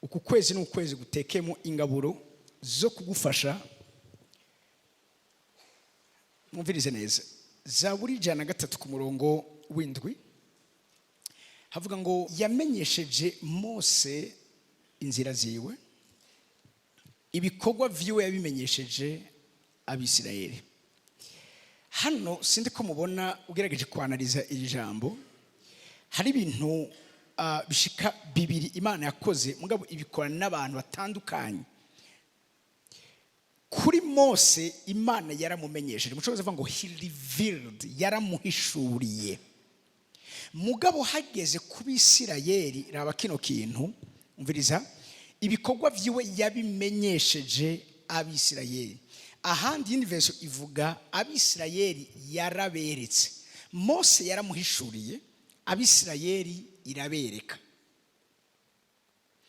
Uku kwezi ni ukwezi gutekemo ingaburo zo kugufasha. Mwumvirize neza Zaburi 103 ku murongo w'7, havuga ngo: "Yamenyesheje Mose inzira ziwe, ibikorwa vyiwe yabimenyesheje Abisirayeli." Hano sindi ko mubona, ugerageje kwanariza iri jambo, hari ibintu bishika bibiri Imana yakoze, mugabo ibikora n'abantu batandukanye. Kuri Mose Imana yaramumenyesheje, mushobora kuvuga ngo "he revealed", yaramuhishuriye. Mugabo hageze ku Bisirayeli, raba kino kintu, umviriza: ibikorwa vyiwe yabimenyesheje Abisirayeli. Ahandi yindi version ivuga Abisirayeli yaraberetse. Mose yaramuhishuriye, Abisirayeli irabereka.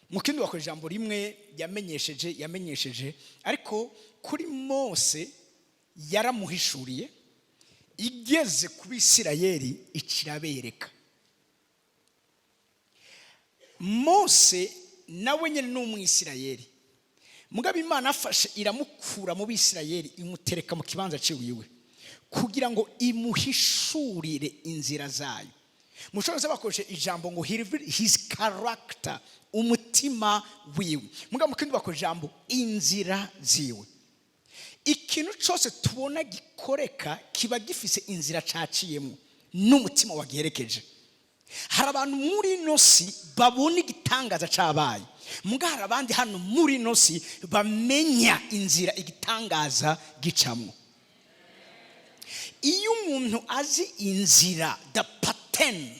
Mu kindi wakora ijambo rimwe yamenyesheje, yamenyesheje, ariko kuri Mose yaramuhishuriye, igeze ku Bisirayeli ikirabereka. Mose nawe nyine ni Umwisirayeli, mugabo Imana afashe iramukura mu Bisirayeli, imutereka mu kibanza ciwiwe kugira ngo imuhishurire inzira zayo. Mushobora bakoresha ijambo ngo "he revealed his character", umutima wiwe, mugabo mu kindi bakoresha ijambo inzira ziwe. Ikintu cyose tubona gikoreka kiba gifise inzira caciyemo n'umutima wagiherekeje. Hari abantu muri ino si babona igitangaza cabaye, muga hari abandi hano muri ino si bamenya inzira igitangaza gicamwo. Iyo umuntu azi inzira, the pattern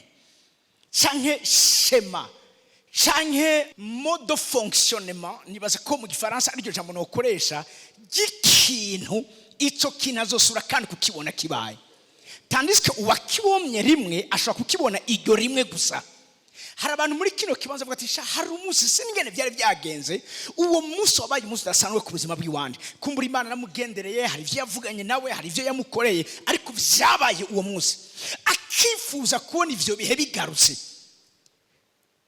canke schéma canke mode de fonctionnement, nibaza ko mu Gifaransa ariryo jambo nokoresha, ry'ikintu, ico kintu azosubira kandi kukibona kibaye, tandis que uwakibonye rimwe ashobora kukibona iryo rimwe gusa. Hari abantu muri kino kibanza bavuga ati: "Sha, hari umunsi sinigene byari byagenze, uwo munsi wabaye umunsi udasanzwe ku buzima bw'iwanje." Kumbura Imana namugendereye, hari ibyo yavuganye nawe, hari ibyo yamukoreye, ariko byabaye uwo munsi, akifuza kubona ivyo bihe bigarutse.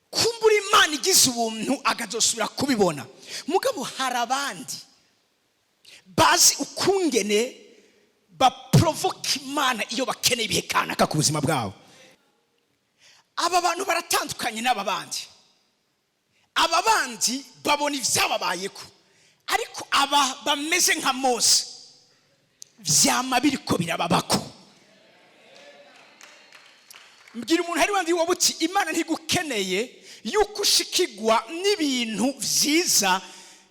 Kumbura Imana igize ubuntu akazosubira kubibona. Mugabo hari abandi bazi ukungene baprovoka Imana iyo bakeneye ibihe kanaka ku buzima bwabo. Aba bantu baratandukanye n'aba bandi. Aba bandi babona ibyababayeko, ariko aba bameze nka Mose, vyama biriko birababako. Mbwira umuntu hari wandi wowe uti: "Imana ntigukeneye yuko ushikigwa n'ibintu vyiza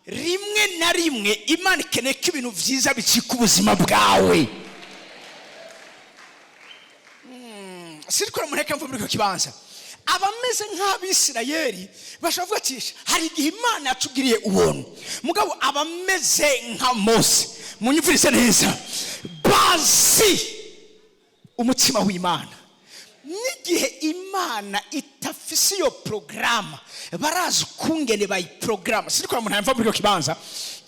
rimwe na rimwe, Imana ikeneye ko ibintu vyiza bicika ubuzima bwawe." Sirikora umuntu reka mva muri icyo kibanza. Abameze nk'Abisirayeli bashobora kuvuga ati: "Hari igihe Imana yatugiriye ubuntu." Mugabo abameze nka Mose, munyumvirize neza, bazi umutima w'Imana n'igihe Imana itafise iyo porogaramu, barazi ukungene bayiporogaramu. Sirikora umuntu yamva muri icyo kibanza.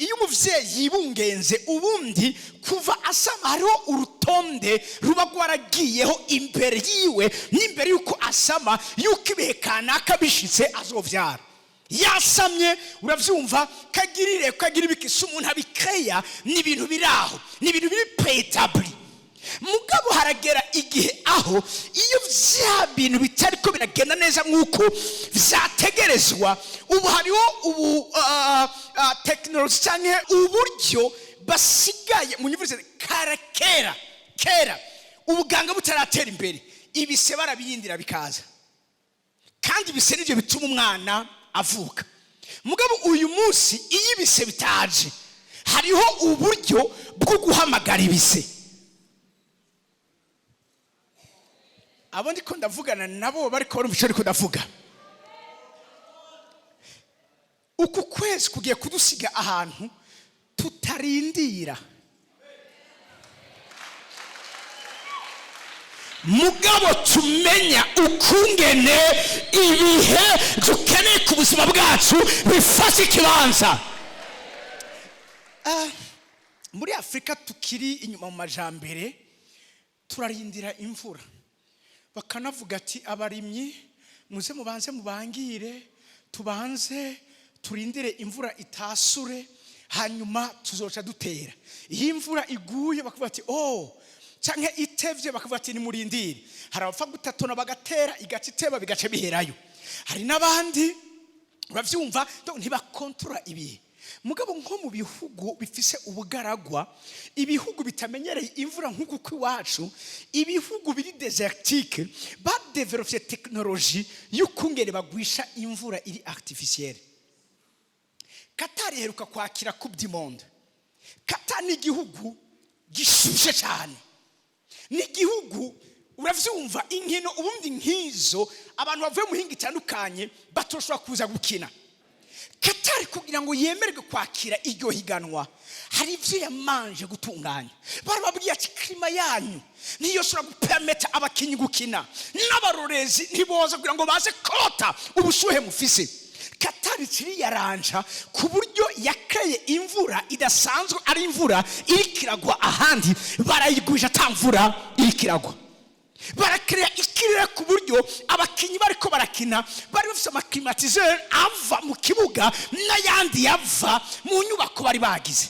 Iyo umuvyeyi yibungenze, ubundi kuva asama hariho urutonde ruba rwaragiyeho imbere yiwe n'imbere y'uko asama, y'uko ibihe kanaka bishitse azovyara. Yasamye, uravyumva, kagirire kagira ibiki, si umuntu abikeya, ni ibintu biri aho, ni ibintu biri préétabli. Mugabo haragera igihe aho iyo vya bintu bitariko biragenda neza nk'uko vyategerezwa, ubu hariho ubu tekinoloji canke uburyo basigaye munyumvirize. Kara kera kera ubuganga butaratera imbere, ibise barabirindira bikaza, kandi ibise nivyo bituma umwana avuka. Mugabo uyu munsi iyo ibise bitaje, hariho uburyo bwo guhamagara ibise. Abo ndiko ndavugana nabo bariko barumva ico ndiko ndavuga. Uku kwezi kugiye kudusiga ahantu tutarindira, mugabo tumenya ukungene ibihe dukeneye ku buzima bwacu bifashe ikibanza. Muri Afurika tukiri inyuma mu majambere, turarindira imvura, bakanavuga ati: "Abarimyi muze mubanze mubangire, tubanze Turindire imvura itasure, hanyuma tuzoca dutera. Iyo imvura iguye bakavuga ati "Oh", canke itevye bakavuga ati "Nimurindire". Hari abapfa gutatona bagatera, igaca iteba, bigaca biherayo. Hari n'abandi, uravyumva, donc ntibakontora ibihe. Mugabo nko mu bihugu bifise ubugaragwa, ibihugu bitamenyereye imvura nk'uku kw'iwacu, ibihugu biri désertique, badevelopye technologie y'ukungene bagwisha imvura iri artificielle. Qatar iheruka kwakira Coupe du Monde. Qatar ni igihugu gishushe cyane, ni igihugu, uravyumva, inkino ubundi nk'izo abantu bavuye mu mihinga itandukanye batoshobora kuza gukina. Katari kugira ngo yemererwe kwakira iryo higanwa, hari ibyo yamanje gutunganya. Barababwiye ati "Climat yanyu niyo shobora gupermeta abakinnyi gukina, n'abarorezi ntiboza kugira ngo baze kota ubushuhe mufise." Katari kiriyaranja ku buryo yakeye imvura idasanzwe, ari imvura iriko iragwa ahandi barayigwisha ata mvura iriko iragwa. Barakereya ikirere ku buryo abakinnyi bariko barakina bari bafite ama climatiseur ava mu kibuga n'ayandi yava mu nyubako bari bagize.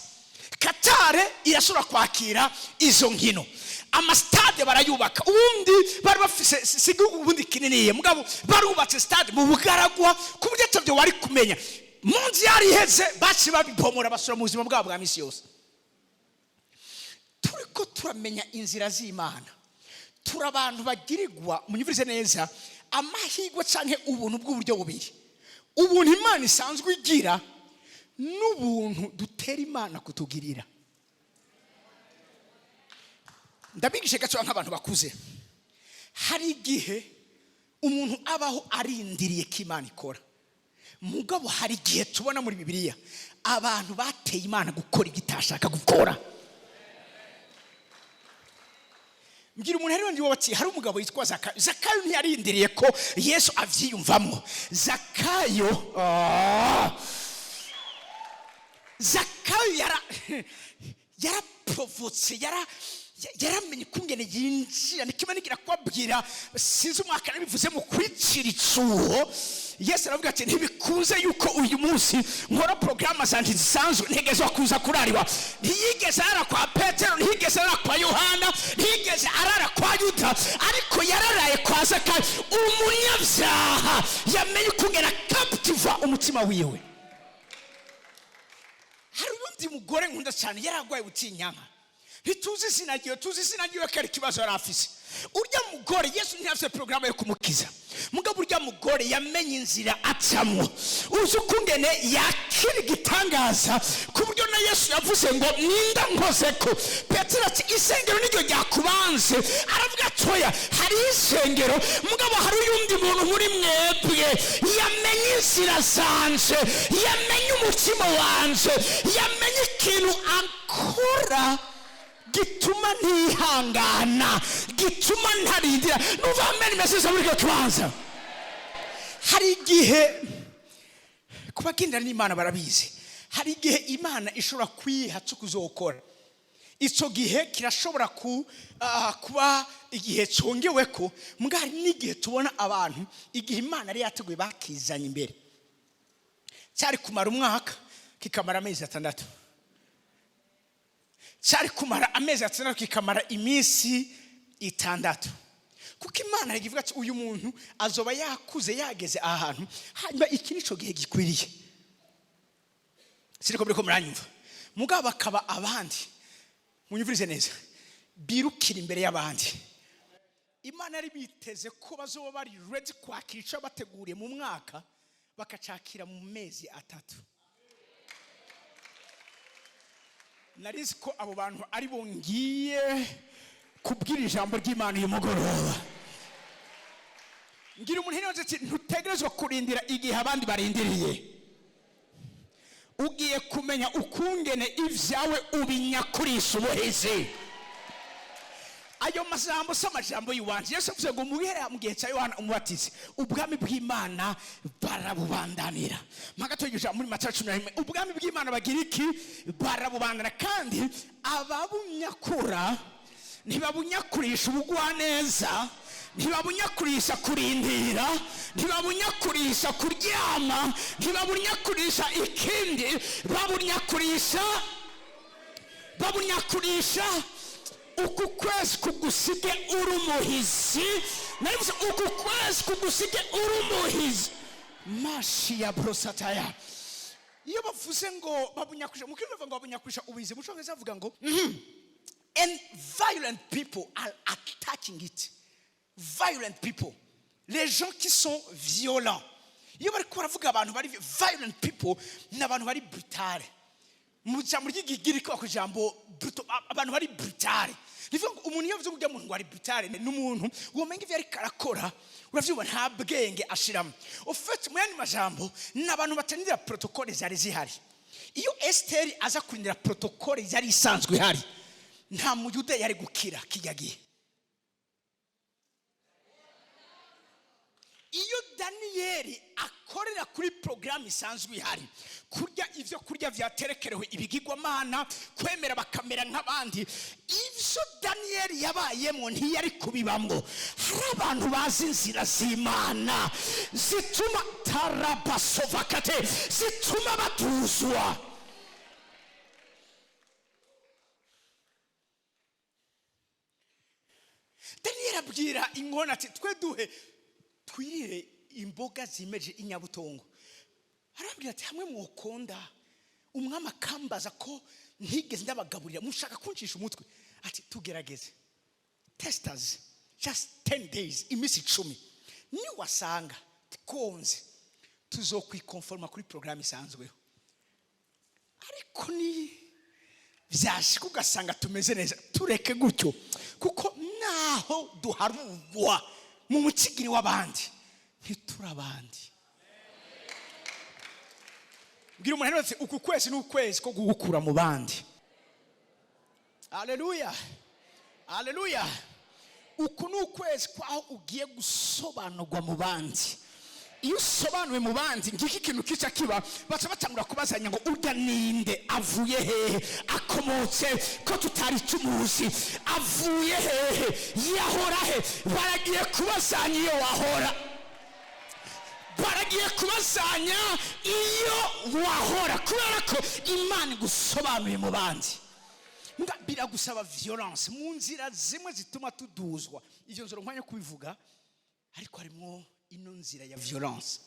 Katare irashobora kwakira izo nkino, amasitade barayubaka. Ubundi bari bafise, si igihugu ubundi kininiye, mugabo barubatse stade mu bugaragwa ku buryo atabyo wari kumenya. Mu nzu yari iheze baciye babipomora, basubira mu buzima bwabo bwa misi yose. Turiko turamenya inzira z'Imana. Turi abantu bagirirwa, munyumvirize neza, amahirwe canke ubuntu bw'uburyo bubiri: ubuntu Imana isanzwe igira n'ubuntu dutera Imana kutugirira. Ndabigishe gato nk'abantu bakuze. Hari igihe umuntu abaho arindiriye ko Imana ikora, mugabo hari igihe tubona muri Bibiliya abantu bateye Imana gukora ibyo itashaka gukora. Mbwira umuntu hariho ndi bati hari umugabo witwa Zakayo. Zakayo ntiyarindiriye ko Yesu avyiyumvamwo. Zakayo, Zakayo yaraprovotse, yaramenye ukungene yinjira. Nikima nigira kubabwira, sinzi umwaka nabivuze mu kwicira icuho. Yesu aravuga ati "Ntibikunze yuko uyu munsi nkora porogaramu zanje zisanzwe, ntegezwa kuza kurariwa." Ntiyigeze arara kwa Petero, ntiyigeze arara kwa Yohana, ntiyigeze arara kwa Yuda, ariko yararaye kwa Zakayo, umunyabyaha yamenye ukungene akaputiva umutima wiwe. Hari uwundi mugore nkunda cyane, yaragwaye butinyanka. Ntituzi izina ryiwe, tuzi izina ryiwe ko ari ikibazo yari afise. Urya mugore, Yesu ntiyafise porogaramu yo kumukiza, mugabo urya mugore yamenye inzira acamwo, uzi ukungene yakira igitangaza, ku buryo na Yesu yavuze ngo "Ninda nkozeko?" Petero ati "Isengero niryo ryakubanze." Aravuga ati "Oya, hari isengero, mugabo hari uyundi muntu muri mwebwe yamenye inzira zanje, yamenye umutima wanje, yamenye ikintu akora gituma ntihangana, gituma ntarindira." Numva amena imeseza muri icyo kibanza. Hari igihe, ku bagendana n'Imana barabizi, hari igihe Imana ishobora kwiha cyo kuzokora. Icyo gihe kirashobora kuba igihe cyongewe ko mbwa. Hari n'igihe tubona abantu igihe Imana yari yateguye bakizanye imbere, cyari kumara umwaka kikamara amezi 6, cyari kumara amezi 6 kikamara iminsi 6, kuko Imana ivuga ati "Uyu muntu azoba yakuze, yageze aha hantu, hanyuma iki nico gihe gikwiriye." Siriko muriko muranyumva? Mugabo bakaba abandi, munyumvirize neza, birukira imbere y'abandi. Imana yari biteze ko bazoba bari ready kwakira icyo bateguriye mu mwaka, bakacakira mu mezi 3. Narizi ko abo bantu ari bo ngiye kubwira ijambo ry'Imana uyu mugoroba. Ngira umuntu hino ati ntutegerezwa kurindira igihe abandi barindiriye. Ugiye kumenya ukungene ibyawe ubinyakurisha ubuhizi. Ayo majambo si amajambo y'iwanje. Yesu avuze ngo muhere mu gihe cya Yohana Umubatizi ubwami bw'Imana barabubandanira. Mpagato ijambo muri Matayo 11, ubwami bw'Imana bagira iki? Barabubandana. Kandi ababunyakura ntibabunyakurisha ubugwaneza, Ntibabunyakurisha kurindira, ntibabunyakurisha kuryama, ntibabunyakurisha ikindi, babunyakurisha uku kwezi kugusige uri umuhizi. Narivuze uku kwezi kugusige uri umuhizi. Mashi ya brosataya. Iyo bavuze ngo babunyakurisha, mu Kirundi bavuga ngo babunyakurisha ubuhizi, mu Cyongereza bavuga ngo "And violent people are attacking it." Violent people, les gens qui sont violents. Iyo bariko baravuga abantu bari violent people, ni abantu bari brutale. Mu jambo ry'igigiriki ku jambo brutal, abantu bari brutale. Ni ukuvuga ngo umuntu iyo avuze ngo ujya muntu ngo ari brutale, ni umuntu womenga ivyo ariko arakora, uravyumva, nta bwenge ashiramo. Ufite mu yandi majambo, ni abantu batarindira protocole zari zihari. Iyo Esiteri aza kurindira protocole yari isanzwe ihari, nta muyuda yari gukira kijya gihe. Iyo Daniyeli akorera kuri porogaramu isanzwe ihari, kurya ibyo kurya byaterekerewe ibigirwamana, kwemera bakamera nk'abandi, ibyo Daniyeli yabayemo ntiyari kubibamwo. Hari abantu bazi inzira z'Imana zituma tarabasovakate, zituma batuzwa. Daniyeli abwira inkona ati: "Twe duhe twirire imboga zimeje inyabutongo." Arabwira ati: "Hamwe mwokonda umwami akambaza ko ntigeze ndabagaburira, mushaka kuncisha umutwe?" Ati: "Tugerageze, test us just 10 days, iminsi 10, niwasanga twonze tuzokwikonforma kuri porogaramu isanzweho, ariko ni byashika ugasanga tumeze neza, tureke gutyo, kuko naho duharurwa mu mutsigiri w'abandi, ntituri abandi." Bwira umuntu wese: uku kwezi ni ukwezi ko gukura mu bandi. Aleluya, aleluya! Uku ni ukwezi kwaho ugiye gusobanurwa mu bandi. Iyo usobanuwe mu bandi, ngiki ikintu kica kiba: baca batangura kubazanya ngo: "Urya ninde? Avuye hehe? Akomotse ko tutari tumuzi? Avuye hehe? Yahora he?" Baragiye kubazanya iyo wahora, baragiye kubazanya iyo wahora, kubera ko Imana igusobanuye mu bandi. Biragusaba violence mu nzira zimwe zituma tuduzwa. Ibyo nzira nkwanya kubivuga, ariko harimo ino nzira ya violence.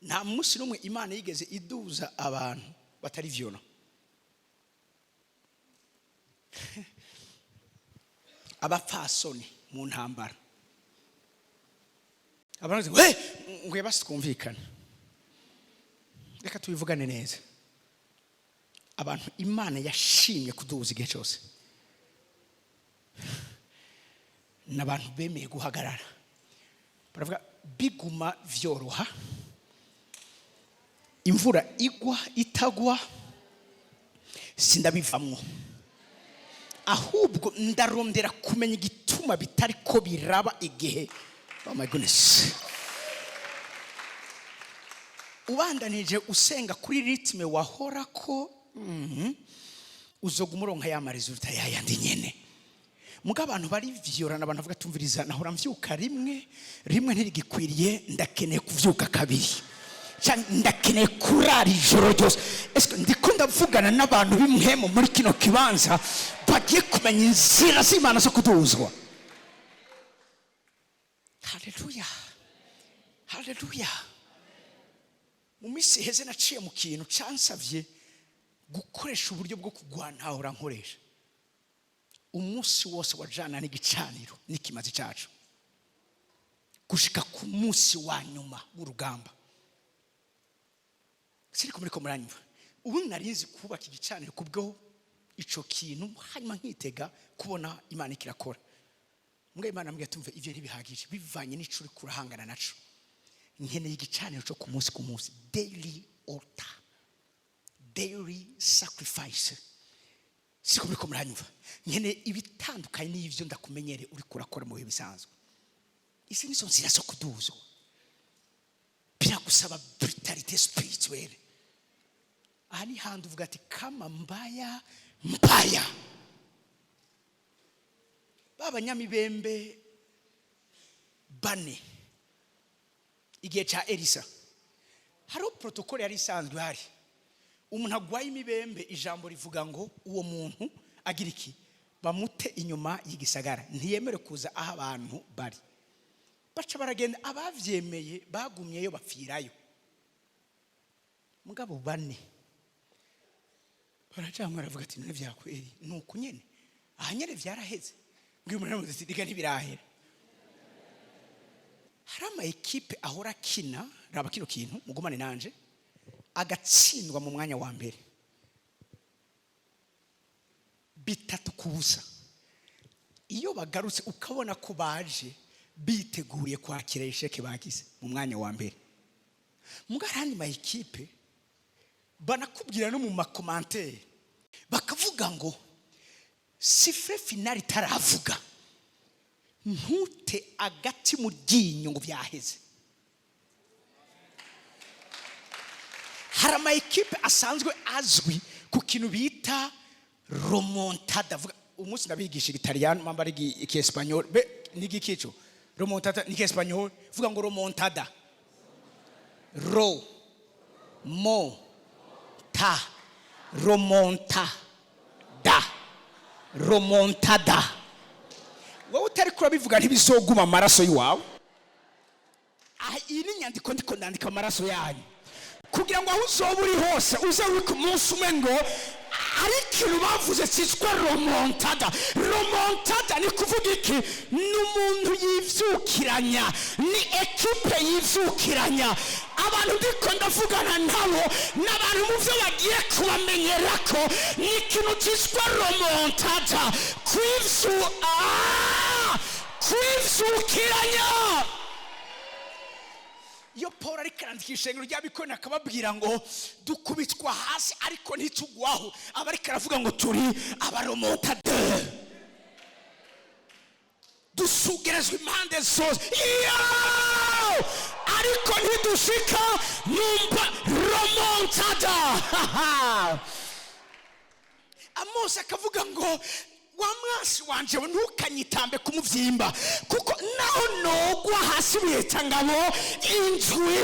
Nta munsi n'umwe Imana yigeze iduza abantu batari violent. Abapfasoni mu ntambara, abantu bavuze ngo basi twumvikane, reka tubivugane neza. Abantu Imana yashimye kuduhuza igihe cyose ni abantu bemeye guhagarara, baravuga biguma vyoroha, imvura igwa itagwa, sindabivamwo, ahubwo ndarondera kumenya igituma bitari ko biraba igihe. Oh my goodness! Ubandanije usenga kuri rythme wahora ko, uzoguma uronka ya ma résultat yayandi nyene. Muga abantu bari violent, abantu bavuga: "Tumviriza, nahora mvyuka rimwe, rimwe ntirigikwiriye, ndakeneye kuvyuka kabiri, canke ndakeneye kurara ijoro ryose." Ese ndiko ndavugana n'abantu b'imwemo muri kino kibanza bagiye kumenya inzira z'Imana zo kuduzwa? Haleluya, haleluya! Mu minsi iheze naciye mu kintu cansavye gukoresha uburyo bwo kugwana. Hahora nkoresha umunsi wose wajana n'igicaniro n'ikimazi cacu gushika ku munsi wa nyuma w'urugamba. Siriko muriko muranyumva? Ubu nari nzi kubaka igicaniro kubwo ico kintu, hanyuma nkitega kubona Imana ikirakora. Mbwa Imana ambwira: "Tumve, ivyo ntibihagije bivanye n'ico uriko urahangana naco. Nkeneye igicaniro cyo ku munsi ku munsi, daily altar, daily sacrifice." Siko muriko muranyumva? Nkeneye ibitandukanye n'ivyo ndakumenyereye uriko urakora mu bihe bisanzwe. Izi nizo nzira zo kuduzwa. Biragusaba brutalité spirituelle. Aha ni handi uvuga ati: "Kama mbaya mbaya." Ba banyamibembe Bane igihe cya Elisa, hariho protocole yari isanzwe ihari. Umuntu agwaye imibembe, ijambo rivuga ngo uwo muntu agira iki? Bamute inyuma y'igisagara, ntiyemere kuza aho abantu bari. Baca baragenda, abavyemeye bagumyeyo bapfirayo. Mugabo bane baracamwe, baravuga ati: "None vyakweri ni uku nyene? Aha nyene vyaraheze?" Mbwira umuntu aramuze ati: "Riga ntibirahera." Hari ama ekipe ahora akina, raba kino kintu mugumane nanje, agatsindwa mu mwanya wa mbere 3-0. Iyo bagarutse, ukabona ko baje biteguriye kwakira échec bagize mu mwanya wa mbere. Muga hari ma ekipe banakubwira no mu ma commentaires, bakavuga ngo sifflet final itaravuga, ntute agati mu ryinyo ngo byaheze. Hari ama ekipe asanzwe azwi ku kintu bita remontada. Vuga umunsi ndabigisha igitaliyano, mamba ari ikiespanyol, be n'igikico. Remontada ni ikiespanyol. Vuga ngo remontada, ro mo ta, remonta da, remontada. Wowe utari kurabivuga, ntibizoguma amaraso y'iwawe. Aha, iyi ni inyandiko ndiko ndandika amaraso yanyu, kugira ngo aho uzoba uri hose uze uri ku munsi umwe ngo ari ikintu bavuze cyitwa remontada. Remontada ni kuvuga iki? Ni umuntu yivyukiranya, ni ekipe yivyukiranya. Abantu ndiko ndavugana nabo ni abantu mu byo bagiye kubamenyera ko ni ikintu cyitwa remontada, kwivyukiranya. Iyo Paul ariko arandika ishengero ry'Abikoni, akababwira ngo dukubitwa hasi ariko ntitugwaho, aba ariko aravuga ngo turi aba remontadeurs, dusugerezwa impande zose. Iyo ariko ntidushika numva remontada. Amosi akavuga ngo wa mwasi wanje we, ntukanyitambe kumuvyimba, kuko naho nogwa hasi wita ngabo indwi,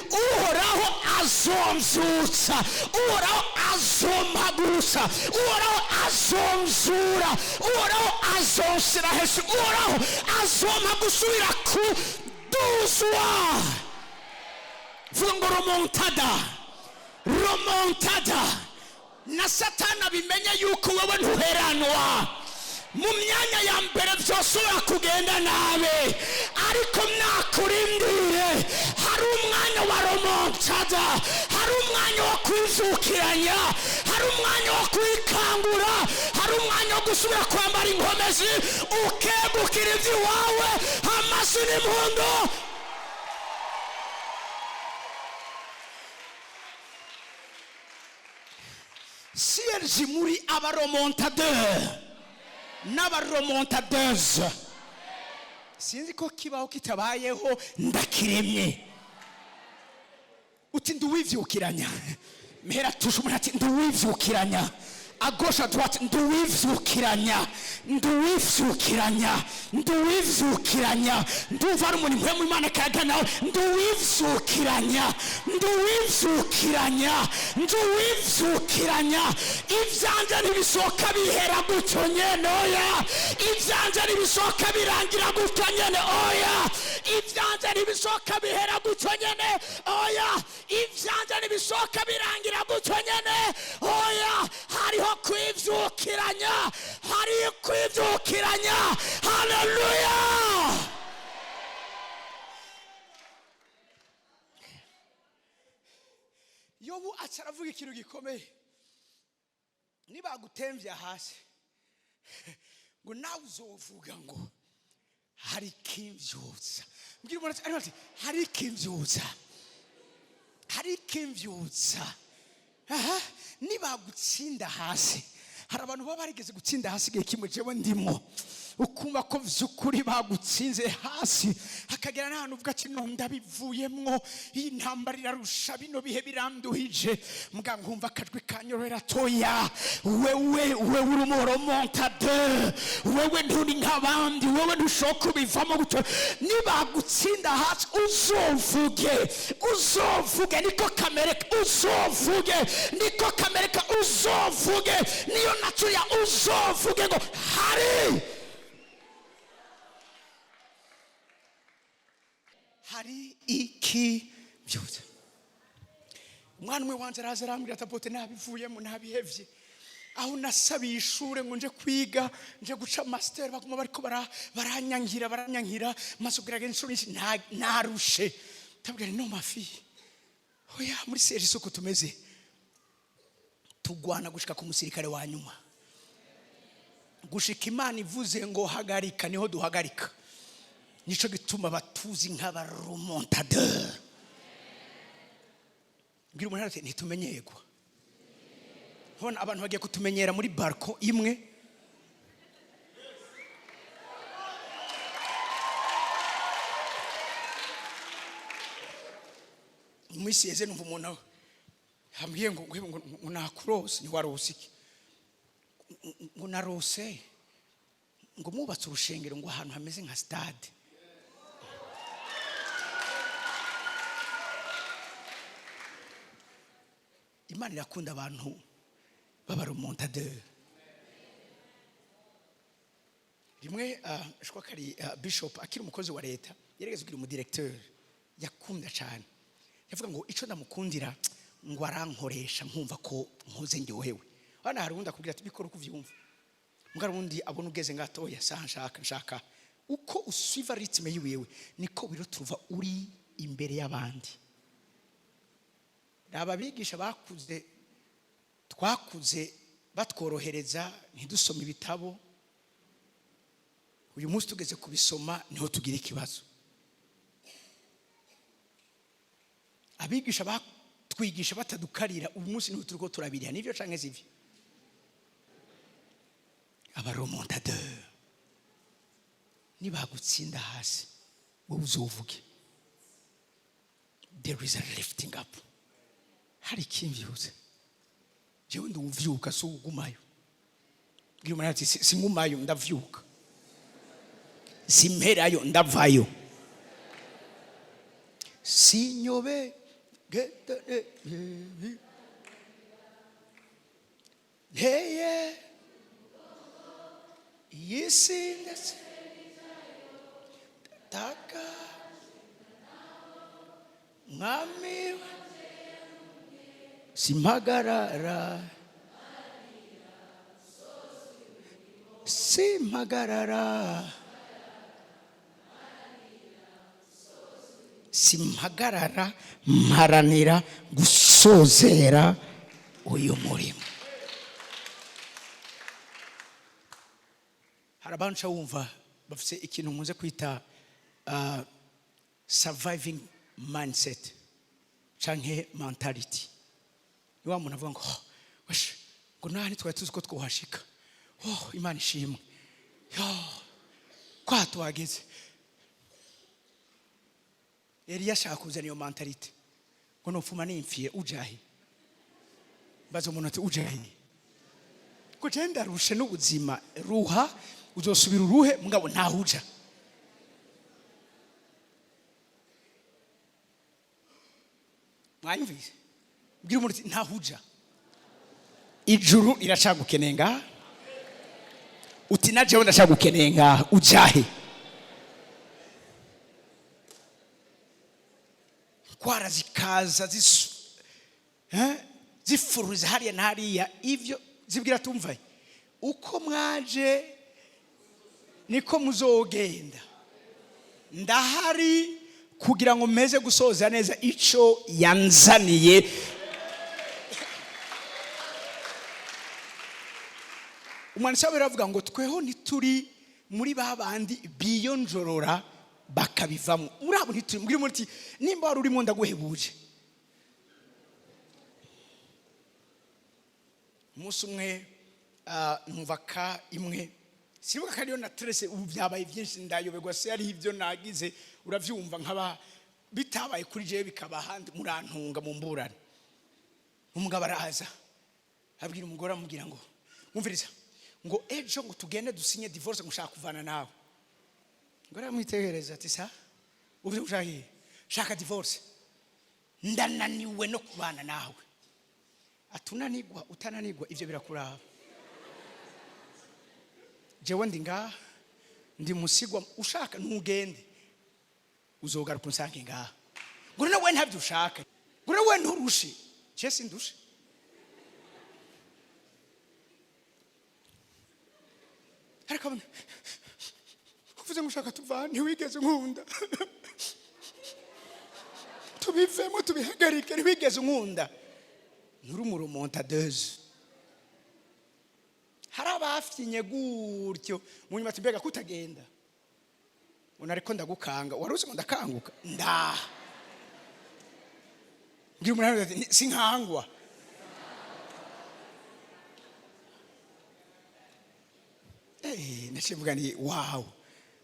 Uhoraho azomvyutsa, Uhoraho azompagurutsa, Uhoraho azomzura, Uhoraho azonshira hejuru, Uhoraho azompa gusubira kuduzwa. Vuga ngo remontada, remontada. Na Satani abimenye yuko wowe ntuheranwa mu myanya ya mbere. Byoshobora kugenda nabi, ariko mwakurindire, hari umwanya wa remontada, hari umwanya wo kwizukiranya, hari umwanya wo kwikangura, hari umwanya wo gusubira kwambara inkomezi, ukegukira iby'iwawe, amashyi n'impundu. Cierge, muri aba remontadeurs n'aba remontadeuses. Sinzi ko kibaho, kitabayeho ndakiremye. Uti nduwivyukiranya. Mhera tusha umuntu ati nduwivyukiranya. À gauche, à droite, nduwivyukiranya, nduwivyukiranya, nduwivyukiranya. Ndumva ari umuntu mpwemu Imana kayaga nawe. Nduwivyukiranya, nduwivyukiranya, nduwivyukiranya. Ivyanje ntibisohoka bihera gutyo nyene, oya. Ivyanje ntibisohoka birangira gutyo nyene, oya. Ivyanje ntibisohoka bihera gutyo nyene, oya. Ivyanje ntibisohoka birangira gutyo nyene, oya. Hariho kwivyukiranya, hariho kwivyukiranya. Haleluya! Yobu aca aravuga ikintu gikomeye: nibagutemvya hasi, ngo nawe uzovuga ngo hari ikimvyutsa. Mbwira umuntu ati, ati hari ikimvyutsa, hari ikimvyutsa. Aha, nibagutsinda hasi, hari abantu baba barigeze gutsinda hasi igihe kimwe, jewe ndimwo. Ukumva ko vy'ukuri bagutsinze hasi, hakagera n'ahantu uvuga ati: "No, ndabivuyemwo, iyi ntambara irarusha, bino bihe biranduhije." Mbwa nkumva akajwi kanyorohera: "Toya, wewe, wewe uri umu remontateur. Wewe nturi nk'abandi, wewe ntushobora kubivamo gutyo. Nibagutsinda hasi, uzovuge, uzovuge, niko kamereka, uzovuge, niko kamereka, uzovuge, niyo nature ya, uzovuge ngo hari iki byose." Umwana umwe wanjye araza arambwira ati: "Apôtre, nabivuyemo, nabihevye. Aho nasabiye ishure ngo nje kwiga, nje guca master, baguma bariko baranyangira, baranyangira, maze kugerageza inshuro nyinshi, narushe." Ndabwira: "No, ma fille, oya, muri seje isuku tumeze, tugwana gushika ku musirikare wa nyuma, gushika Imana ivuze ngo hagarika, niho duhagarika. Nico gituma batuzi nk'aba remontadeur." Mbwira umuntu ati: "Ntitumenyerwa." Hona abantu bagiye kutumenyera muri barko imwe. Mu minsi yeze numva umuntu ambwiye ngo nakurose. Ntiwarose iki? Ngo narose ngo mwubatse urushengero, ngo ahantu hameze nka stade. Imana irakunda abantu b'aba remontadeur. Rimwe shwa kari bishop akiri umukozi wa leta, yarigeze kugira umu directeur yakunda cyane. Yavuga ngo ico ndamukundira, ngo arankoresha nkumva ko nkoze ndyohewe. Hano hari uwundi akubwira ati: "Bikora uko uvyumva." Mbwa uwundi abona ugeze ngatoya sa nshaka nshaka uko usuiva rythme yiwiwe, niko wirotuva uri imbere y'abandi. Raba abigisha bakuze, twakuze batworohereza, ntidusome ibitabo. Uyu munsi tugeze kubisoma, niho tugira ikibazo. Abigisha batwigisha batadukarira, uyu munsi niho turiko turabiriha. Nivyo canke sivyo? Aba remontadeur, nibagutsinda hasi, wowe uzovuge: "There is a lifting up, hari ikimvyutse. Jewe nduvyuka, si ugumayo." Bwira umuntu ati: "Singumayo, ndavyuka, simperayo, ndavayo." Sinyobe nteye iyi si ndetse taka mwami, simpagarara, simpagarara, simpagarara, mparanira gusozera uyu murimo. Hari abantu uca wumva bafite ikintu nkunze kwita surviving mindset canke mentality. Ni wa muntu avuga ngo: "Oh, wesh," ngo naha ntitwari tuzi ko twohashika. "Oh, Imana ishimwe yo kwa tuhageze." Eliya ashaka kuzana iyo mentalité ngo nopfuma nimpfiye. Ujahe? Mbaza umuntu ati: "Ujahe?" Ngo je ndarushe n'ubuzima. Ruha, uzosubira uruhe, mugabo ntaho uja. Mwanyumvise? Mbwira umuntu ati: "Ntaho uja, ijuru riracagukeneye ngaha." Uti: "Na jewe ndacagukeneye ngaha, ujahe?" Kwara zikaza zifururiza hariya na hariya, ivyo zibwira: "Tumva, uko mwaje niko muzogenda. Ndahari kugira ngo meze gusoza neza ico yanzaniye." Umwanditsi wabo aravuga ngo tweho ntituri muri ba bandi biyonjorora bakabivamo. Muri abo ntituri. Mbwira umuntu uti: "Nimba wari urimo, ndaguhebuje." Umunsi umwe numva ka imwe Sinibuka ko ariyo na trese. Ubu byabaye byinshi, ndayoberwa se ari ibyo nagize. Urabyumva, nkaba bitabaye kuri jewe bikaba ahandi, murantunga mu mburane. Umugabo araza abwira umugore, amubwira ngo: "Wumviriza," ngo, "ejo ngo tugende dusinye divorce, ngo ushaka kuvana nawe." Ngo aramwitegereza ati: "Sa uvuze ushaka iki?" "Shaka divorce, ndananiwe no kubana nawe." Atunanigwa utananigwa, ibyo birakuraba. Jewe ndi ngaha, ndi musigwa. Ushaka ntugende, uzogaruka unsange ngaha. Ngo none we ntabyo ushaka? Ngo none we nturushe? Je sindushe. Ariko abona uvuze ngo ushaka tuvane, ntiwigeze unkunda. Tubivemo, tubihagarike, ntiwigeze unkunda. Nturi umuremontadeuse. Hari abafyinye gutyo mu nyuma ati: "Mbega kutagenda?" Ubona ariko ndagukanga, wari uzi ngo ndakanguka ndaha. Ngira umuntu ati: "Sinkangwa." Naciye mvuga ni wow,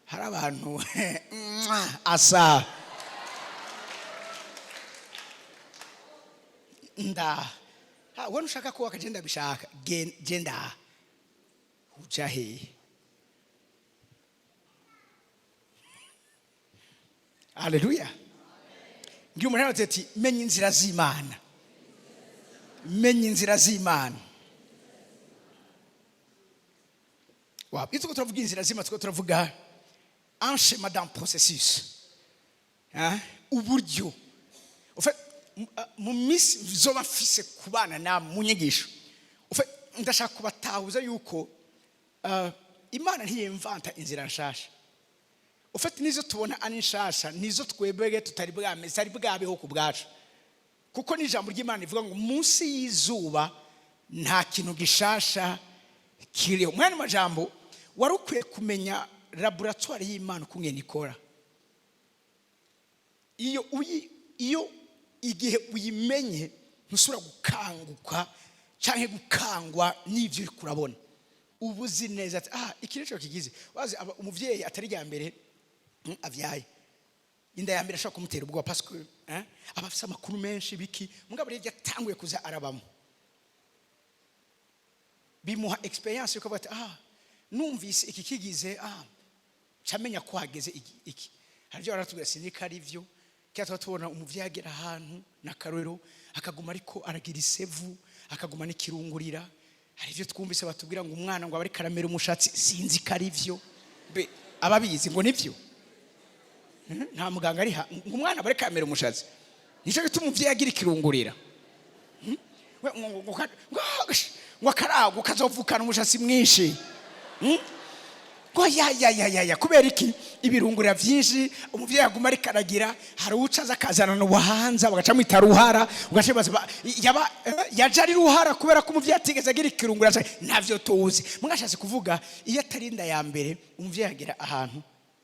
hari abantu asa ndaha. Ha, wowe ushaka ko wakagenda bishaka genda uja hehe? Haleluya! Ngira umuntu ati: "Menya inzira z'Imana, menya inzira z'Imana." Wow. Iyo turiko turavuga inzira z'Imana, turiko turavuga un schéma d'un processus. Hein? Uburyo. En fait, mu minsi zoba mfise kubana namwe mu nyigisho, en fait, ndashaka kubatahuza yuko Imana ntiyimvanta inzira nshasha. En fait, nizo tubona ari nshasha, nizo twebwe tutari bwame, zitari bwabeho ku bwacu, kuko n'ijambo ry'Imana rivuga ngo munsi y'izuba nta kintu gishasha kiriho. Mu yandi majambo, wari ukwiye kumenya laboratoire y'Imana ukungene ikora. Iyo uyi iyo igihe uyimenye, ntusubira gukanguka canke gukangwa n'ibyo uri kurabona. Uba uzi neza ati: "Ah, iki nico kigize." Wazi umuvyeyi atari rya mbere avyaye, inda ya mbere ashobora kumutera ubwoba parce que, hein, aba afise amakuru menshi biki. Mugabo rero yatanguye kuza arabamo, bimuha experience yo kuvuga ati: "Ah, numvise iki kigize, ah, camenya ko hageze iki." Iki hari ibyo baratubwira, sinzi ko ari byo. Kera tuba tubona umuvyeyi agera ahantu n'akarorero, akaguma ariko aragira isevu, akaguma n'ikirungurira. Hari ibyo twumvise batubwira ngo umwana ngo aba ariko aramera umushatsi, sinzi ko ari byo. Be ababizi ngo nibyo? Nta muganga ari ngo umwana aba ariko aramera umushatsi, nicyo gituma umuvyeyi agira ikirungurira. We, ngo akarago kazovukana umushatsi mwinshi. Ngo ya ya ya ya ya, kubera iki? Ibirungurira byinshi umuvyeyi aguma ariko aragira. Hari uca aza akazana ubuhanza, bagaca mwita ruhara, ugaca bibaza yaba yaje ari ruhara kubera ko umuvyeyi atigeze agira ikirungurira ntavyo tuzi. Mwashatse kuvuga, iyo atari inda ya mbere, umuvyeyi agera ahantu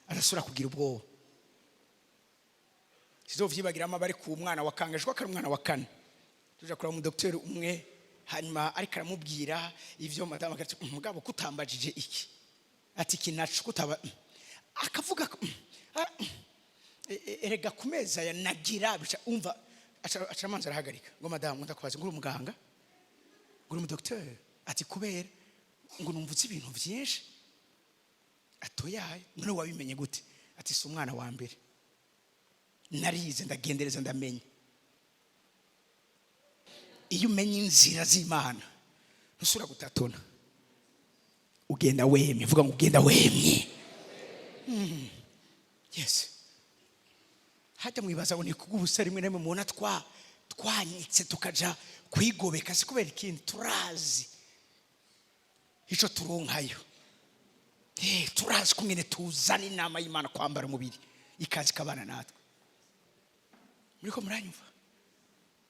arasubira kugira ubwoba. Sizovyibagiramo abari ku mwana wa kangaje, ko ari umwana wa kane, tuja kureba umudokiteri umwe. Hanyuma ariko aramubwira ivyo, madamu akati: "Mugabo kutambajije iki?" Ati: "Iki naco kutaba." Akavuga ko, "Erega ku meza ya nagira bica." Umva, aca amanza arahagarika ngo: "Madamu, ndakubaza, ngo uri umuganga, ngo uri umudokiteri?" Ati: "Kubera ngo numva uzi ibintu byinshi." Atoyaye, none wabimenye gute? Ati: "Si umwana wa mbere, narize, ndagendereza, ndamenya." Iyo umenya inzira z'Imana, ntusubira gutatona, ugenda wemye. Vuga ngo ugenda wemye. Yes. Hajya mwibaza ngo ni kubw'ubusa rimwe na rimwe mubona twanyitse tukaja kwigobeka, si kubera ikindi, turazi ico turonkayo. Turazi ko ngene tuzana inama y'Imana kwambara umubiri, ikaza ikabana natwe. Muriko muranyumva?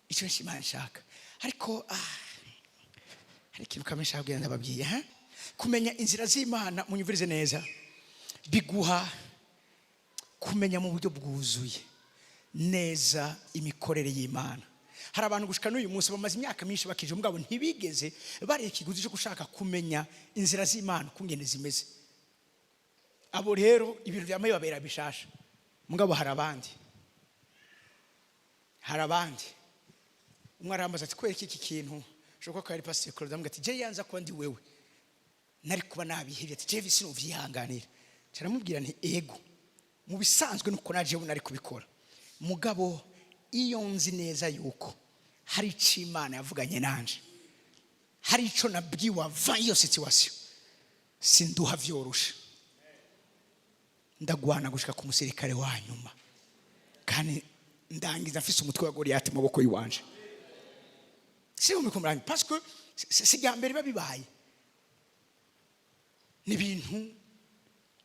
Icyo ni Imana nshaka. Ariko hari ikintu kamwe nshaka kugira ndababwiye, ha? Kumenya inzira z'Imana, munyumvirize neza, biguha kumenya mu buryo bwuzuye neza imikorere y'Imana. Hari abantu gushika n'uyu munsi bamaze imyaka myinshi bakije, mugabo ntibigeze bareka ikiguzi cyo gushaka kumenya inzira z'Imana ukungene zimeze. Abo rero ibintu byamaye babera bishasha. Mugabo hari abandi. Umwe arambaza ati: "Kubera iki kintu?" Ushobora kuba ari Pasiteri Claude. Aramubwira ati: "Je yanza kuba ndi wewe, nari kuba nabihebye." Ati: "Jewe sinuvyihanganira." Caramubwira nti: "Ego, mu bisanzwe nuko naje nari kubikora, mugabo iyo nzi neza yuko hari ico Imana yavuganye nanje, hari ico nabwiwe avant iyo situation, sinduha vyoroshe. Ndagwana gushika ku musirikare wa nyuma, kandi ndangiza mfise umutwe wa Goliyati mu maboko yiwanje." Si muri kumuranga, parce que si bwa mbere biba bibaye, ni ibintu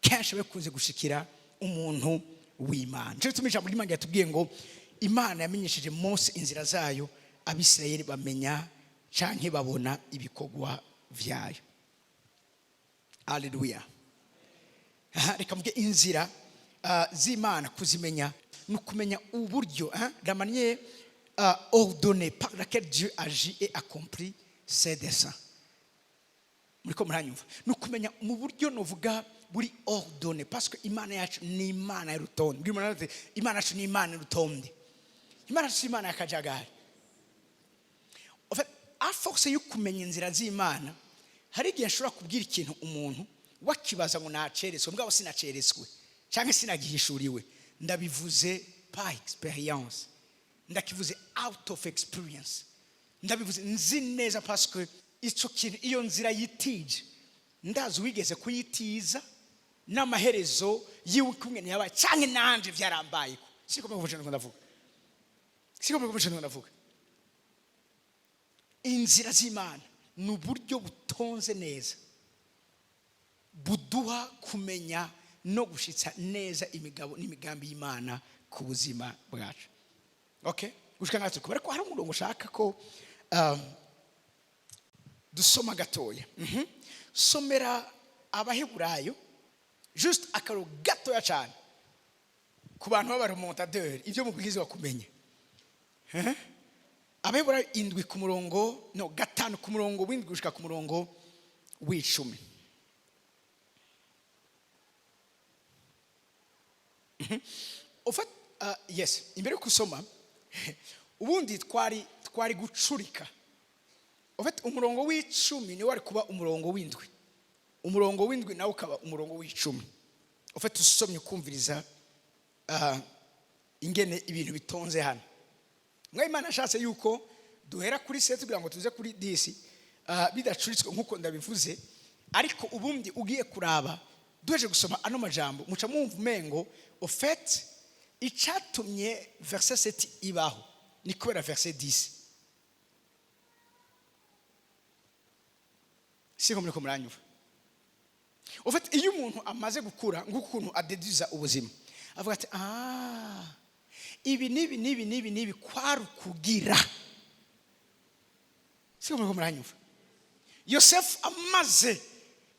kenshi bikunze gushikira umuntu w'Imana. Nico gituma ijambo ry'Imana ryatubwiye ngo Imana yamenyesheje Mose inzira zayo, Abisirayeli bamenya canke babona ibikorwa vyayo. Aleluya! Aha, reka mvuge inzira z'Imana. Kuzimenya ni ukumenya uburyo, hein, la manière ordonnée par laquelle Dieu agit et accomplit ses desseins. Muriko muranyumva? Ni ukumenya mu buryo novuga buri ordonné, parce que Imana yacu ni Imana y'urutonde. Mbwira umuntu ati: "Imana yacu ni Imana y'urutonde." Imana yacu si Imana y'akajagari. En fait, à force yo kumenya inzira z'Imana, hari igihe nshobora kubwira ikintu umuntu wakibaza ngo naceretswe, mugabo sinaceretswe cyangwa sinagihishuriwe. Ndabivuze par expérience, ndakivuze out of experience, ndabivuze nzi neza, parce que ico kintu, iyo nzira yitije, ndazi wigeze kuyitiza n'amaherezo yiwe kumwe yabaye, canke nanje vyarambayeko. Siko mvuga ngo ndavuga, siko mvuga ngo ndavuga. Inzira z'Imana ni uburyo butonze neza buduha kumenya no gushitsa neza imigabo n'imigambi y'Imana ku buzima bwacu. Okay, gushika ngaho turi kumwe, ariko hari umurongo ushaka ko dusoma gatoya. Somera Abaheburayo, juste akaro gatoya cyane ku bantu b'aba remontadeurs, ibyo mubwirizwa kumenya. Eh? Abaheburayo 7 ku murongo, no 5 ku murongo w'7 gushika ku murongo w'10. En fait, yes, imbere yo gusoma, ubundi twari gucurika. En fait, umurongo w'10 niwo wari kuba umurongo w'7, umurongo w'7 nawe ukaba umurongo w'10. En fait, usomye ukumviriza ingene ibintu bitonze hano. Mwe Imana ashatse yuko duhera kuri 7 kugira ngo tuze kuri 10, bidacuritswe nk'uko ndabivuze. Ariko ubundi ugiye kuraba, duheje gusoma ano majambo, muca mwumva umengo au fait icatumye verset 7 ibaho ni kubera verset 10. Siko muriko muranyumva? Au fait, iyo umuntu amaze gukura, nk'ukuntu adeduza ubuzima, avuga ati: "Ah, ibi n'ibi n'ibi n'ibi n'ibi kwari ukugira." Siko muriko muranyumva? Yosefu amaze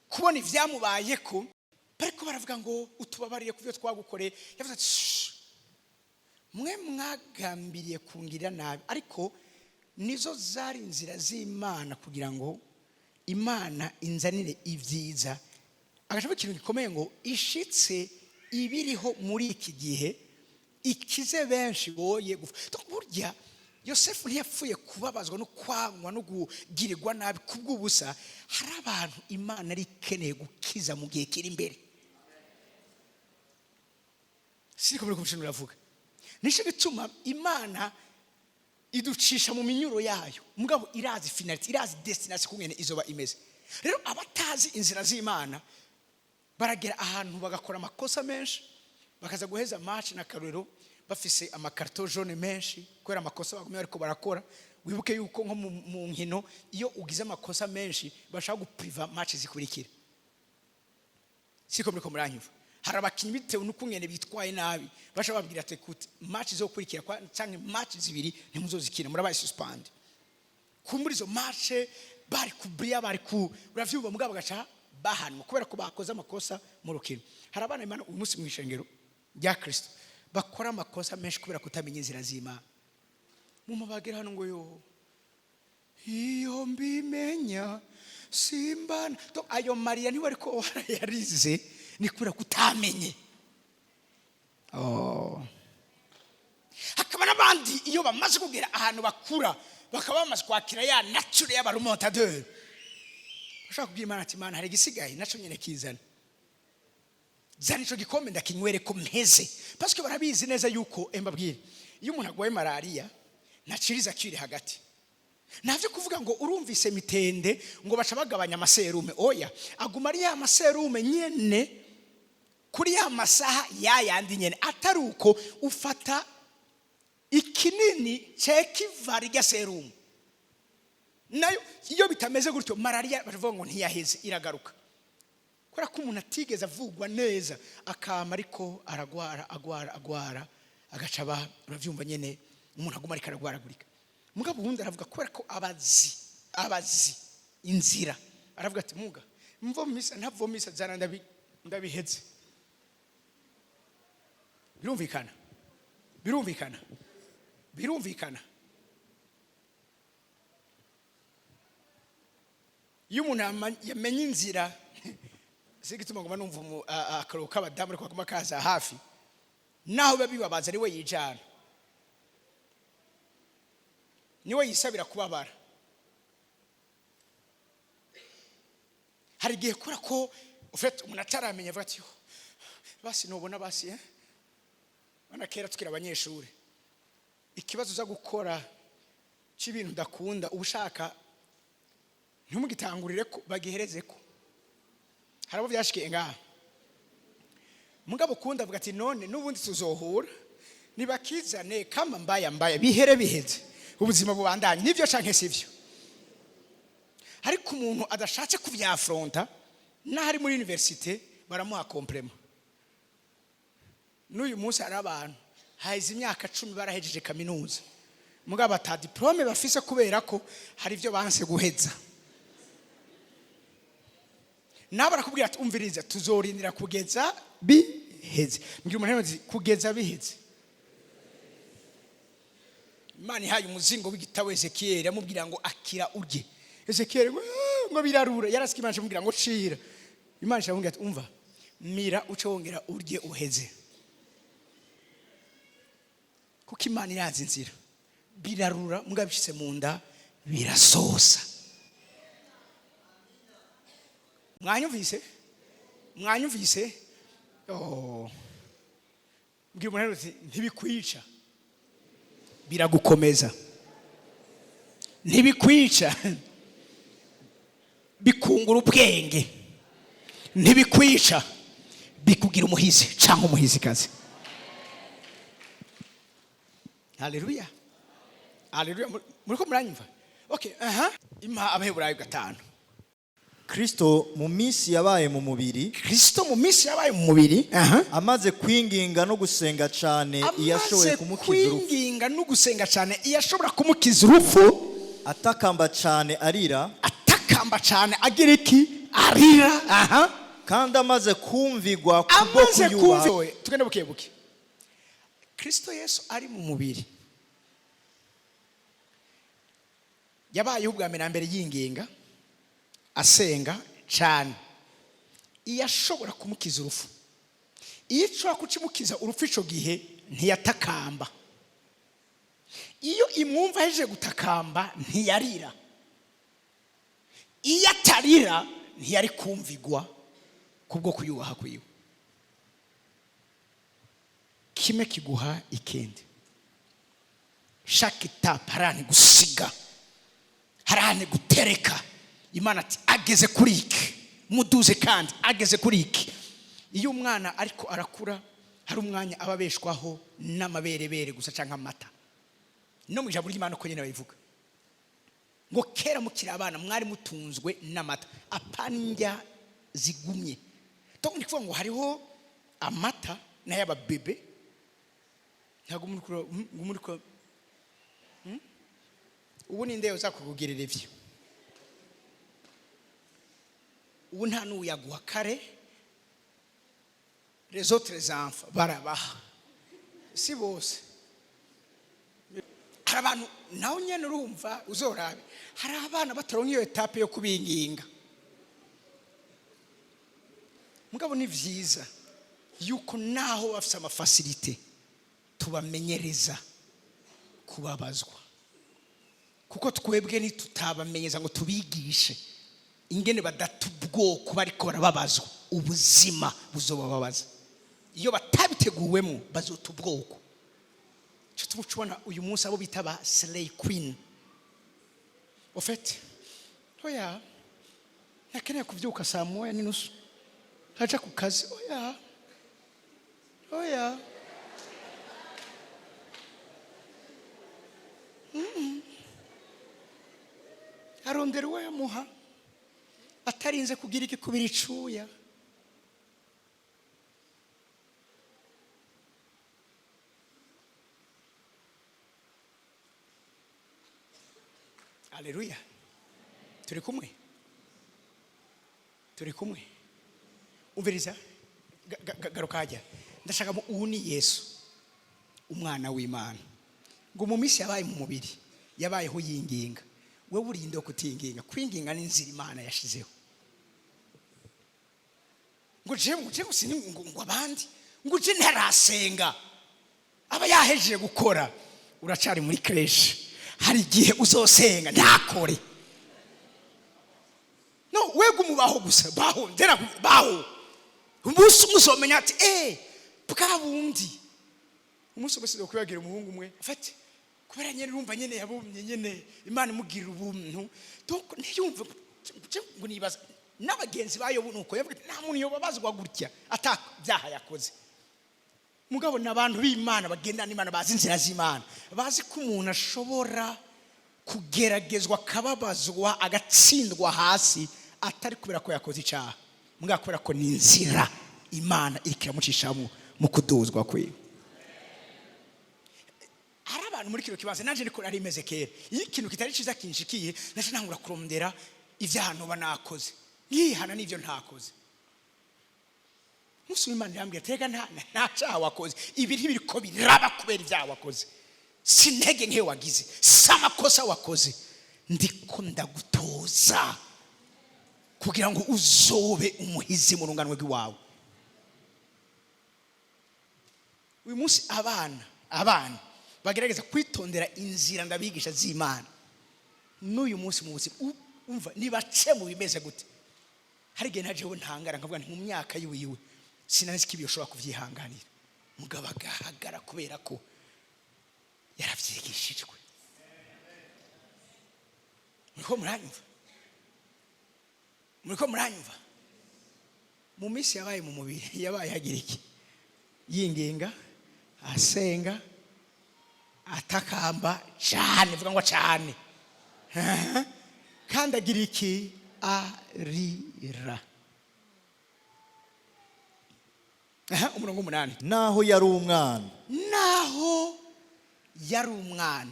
kubona ibyamubayeko, bariko baravuga ngo: "Utubabarire ku byo twagukoreye." Yavuze ati: "Shh, mwe mwagambiriye kungirira nabi, ariko nizo zari inzira z'Imana kugira ngo Imana inzanire ibyiza." Agacamo ikintu gikomeye ngo ishitse ibiriho muri iki gihe, ikize benshi boye gupfa. Donc, burya Yosefu ntiyapfuye kubabazwa no kwangwa no kugirirwa nabi kubw'ubusa. Hari abantu Imana ari ikeneye gukiza mu gihe kiri imbere. Siko muri kumshini uravuga? Nicyo gituma Imana iducisha mu minyuro yayo, mugabo irazi finalité, irazi destination kungene izoba imeze. Rero abatazi inzira z'Imana baragera ahantu bagakora amakosa menshi, bakaza guheza match na karero bafise ama cartons jaunes menshi kubera amakosa bagumye bariko barakora. Wibuke yuko nko mu nkino, iyo ugize amakosa menshi, bashaka gupriva match zikurikira. Siko muriko muranyumva? Hari abakinnyi, bitewe n'ukungene bitwaye nabi, bashaka babwira ati: "Écoute, match zo gukurikira canke match zibiri ntimuzozikina, murabaye suspendus." Kumbura izo match bari kubriya, bari ku uravyumva, mugabo bagaca bahanwa kubera ko bakoze amakosa mu rukino. Hari abana Imana uyu munsi mu ishengero rya Kristo bakora amakosa menshi kubera kutamenya inzira z'Imana. Muma bagera hano ngo: "Yo, iyo mbimenya simbana." To ayo mariya niwe ariko warayarize. Ni kubera ko utamenye. Oh. Hakaba n'abandi, iyo bamaze kugera ahantu bakura, bakaba bamaze kwakira ya nature y'aba remontadeurs, bashobora kubwira Imana ati: "Imana, hari igisigaye naco nyene, kizana, zana ico gikombe ndakinywere ko mpeze." Parce que barabizi neza yuko, mbabwire, iyo umuntu agwaye malariya ntaciriza akiri hagati. Ntavyo kuvuga ngo urumvise mitende ngo baca bagabanya amaserume. Oya, aguma ari ya maserume nyene, kuri ya masaha ya yandi nyene. Atari uko, ufata ikinini cekivara irya serumu nayo. Iyo bitameze gutyo, malariya baravuga ngo ntiyaheze, iragaruka, kubera ko umuntu atigeze avugwa neza, akama ariko aragwara, agwara, agwara, agaca aba, urabyumva nyene, umuntu aguma ariko aragwaragurika. Mugabo ubundi aravuga, kubera ko abazi inzira, aravuga ati: "Muga mvomisa ntavomisa, zana ndabiheze." Birumvikana? Birumvikana? Birumvikana? Iyo umuntu yamenye inzira, si igituma ngoma numva akaruhuko k'abadamu ariko kaguma kaza hafi, naho biba bibabaza, ari we yijana, niwe yisabira kubabara. Hari igihe kubera ko ufite umuntu ataramenya, avuga ati: "Oh, basi nubona basi." Bana, kera tukiri abanyeshuri, ikibazo uza gukora cy'ibintu udakunda, uba ushaka ntimugitangurire ko bagihereze ko. Hari abo byashikiye ngaha. Mugabo ukundi avuga ati: "None n'ubundi tuzohura, nibakizane, kama mbaya mbaya, bihere biheze, ubuzima bubandanye." Nivyo canke sivyo? Ariko umuntu adashatse kuvyafronta, n'aho ari muri université baramuha complément. N'uyu munsi hari abantu haheze imyaka 10 barahejeje kaminuza, mugabo ata diplôme bafise, kubera ko hari ibyo banse guheza. Nawe barakubwira ati: "Umviriza, tuzorindira kugeza biheze." Mbwira umuntu ati: "Kugeza biheze." Imana ihaye umuzingo w'igitabo Ezekiyeli, amubwira ngo: "Akira urye." Ezekiyeli ngo: "Ah," ngo birarura. Yarasika. Imana imubwira ngo: "Cira." Imana iramubwira ati: "Umva, mira, uce wongera urye uheze." Kuko Imana irazi inzira. Birarura, mugabo bishyize mu nda birasosa. Mwanyumvise? Mwanyumvise? Oh. Mbwira umuntu uti: "Ntibikwica, biragukomeza. Ntibikwica, bikungura ubwenge. Ntibikwica, bikugira umuhizi cyangwa umuhizikazi." Haleluya, haleluya! Muriko muranyumva? Okay, aha impa Abaheburayo 5. Kristo mu minsi yabaye mu mubiri, Kristo mu minsi yabaye mu mubiri, aha, amaze kwinginga no gusenga cyane iyashoboye amaze kumukiza urupfu, kwinginga no gusenga cyane iyashobora kumukiza urupfu, atakamba cyane arira, atakamba cyane agira iki? Arira, aha, kandi amaze kumvigwa kubwo amaze kuyubaha, kumva. Tugende buke buke. Kristo Yesu ari mu mubiri, yabayeho ubwa mbere na mbere yinginga, asenga cyane iyashobora kumukiza urupfu. Iyo ishobora kukimukiza urupfu icyo gihe, ntiyatakamba. Iyo imwumva ahejeje gutakamba, ntiyarira. Iyo atarira, ntiyari kumvigwa kubwo kuyubaha kwiwe. Kimwe kiguha ikindi. Chaque étape hari ahantu gusiga, hari ahantu gutereka. Imana ati: "Ageze kuri iki, muduze." Kandi ageze kuri iki. Iyo umwana ariko arakura, hari umwanya aba abeshwaho n'amaberebere gusa cyangwa amata. No mu ijambo ry'Imana uko nyine babivuga ngo: "Kera mukiri abana mwari mutunzwe n'amata, apana indya zigumye." Donc ni kuvuga ngo hariho amata n'ay'ababebe. Ntabwo muri kura muri kura. Ubu ni nde uzakugirira ivyo? Ubu nta n'uyaguha. Kare les autres enfants barabaha, si bose. Hari abantu nawe nyene urumva, uzorabe, hari abana bataronka iyo étape yo kubinginga. Mugabo ni vyiza yuko naho bafite ama facilités, tubamenyereza kubabazwa, kuko twebwe ntitutabamenyeza ngo tubigishe ingene badata ubwoko bariko barababazwa, ubuzima buzobababaza. Iyo batabiteguwemo bazota ubwoko. Cyo tubona uyu munsi abo bita ba slay queen. Au fait, oya, ntakeneye kubyuka saa 1:30 aja ku kazi. Oya, oya. Arondera uwo yamuha atarinze kugira ikikubira icuya. Aleluya! Turi kumwe, turi kumwe. Umviriza, garuka hajya. Ndashaka ubu ni Yesu, umwana w'Imana, ngo mu minsi yabaye mu mubiri yabayeho yinginga. Wowe urinde wo kutinginga. Kwinginga ni inzira Imana yashizeho. Ngo jewe, ngo jewe sini, ngo abandi, ngo je ntarasenga, aba yahejeje gukora. Uracari muri crèche. Hari igihe uzosenga ntakore. No wega umubaho gusa, baho ndera baho. Umunsi umwe uzomenya ati bwa bundi. Umunsi umwe sinokwibagira umuhungu umwe afate, kubera nyene urumva nyene yabumye nyene Imana imugirira ubuntu. Donc ntiyumve ngo nibaza n'abagenzi bayo nuko yavuga ati, nta muntu yobabazwa gutya ata byaha yakoze. Mugabo ni abantu b'Imana, bagendana n'Imana, bazi inzira z'Imana, bazi ko umuntu ashobora kugeragezwa, akababazwa, agatsindwa hasi, atari kubera ko yakoze icyaha, mugabo kubera ko ni inzira Imana iriko iramucishamo mu kuduzwa kwiwe. Hari abantu muri kino kibanza, nanjye niko nari meze kera. Iyo ikintu kitari cyiza kinshikiye, naje ntangura kurondera ibyaha noba nakoze, nkihana n'ibyo ntakoze. Umunsi w'Imana irambwira ati, rega nta cyaha wakoze. Ibi ntibiriko biraba kubera ibyaha wakoze, si intege nke wagize, si amakosa wakoze. Ndiko ndagutoza kugira ngo uzobe umuhizi mu rungano rw'iwawe. Uyu munsi abana bagerageza kwitondera inzira ndabigisha z'Imana. N'uyu munsi mu buzima, umva, nibace mu bimeze gute, hari igihe najewe ntangara nkavuga nti mu myaka yiwiwe sinari ko ibyo ushobora kubyihanganira. Mugabo agahagara kubera ko yarabyigishijwe. Muriko muranyumva? Muriko muranyumva? Mu minsi yabaye mu mubiri yabaye hagira iki? Yinginga, asenga, atakamba cyane. Vuga ngo cyane. Kandi agira iki? Arira. Aha, umurongo 8. Naho yari umwana, Naho yari umwana.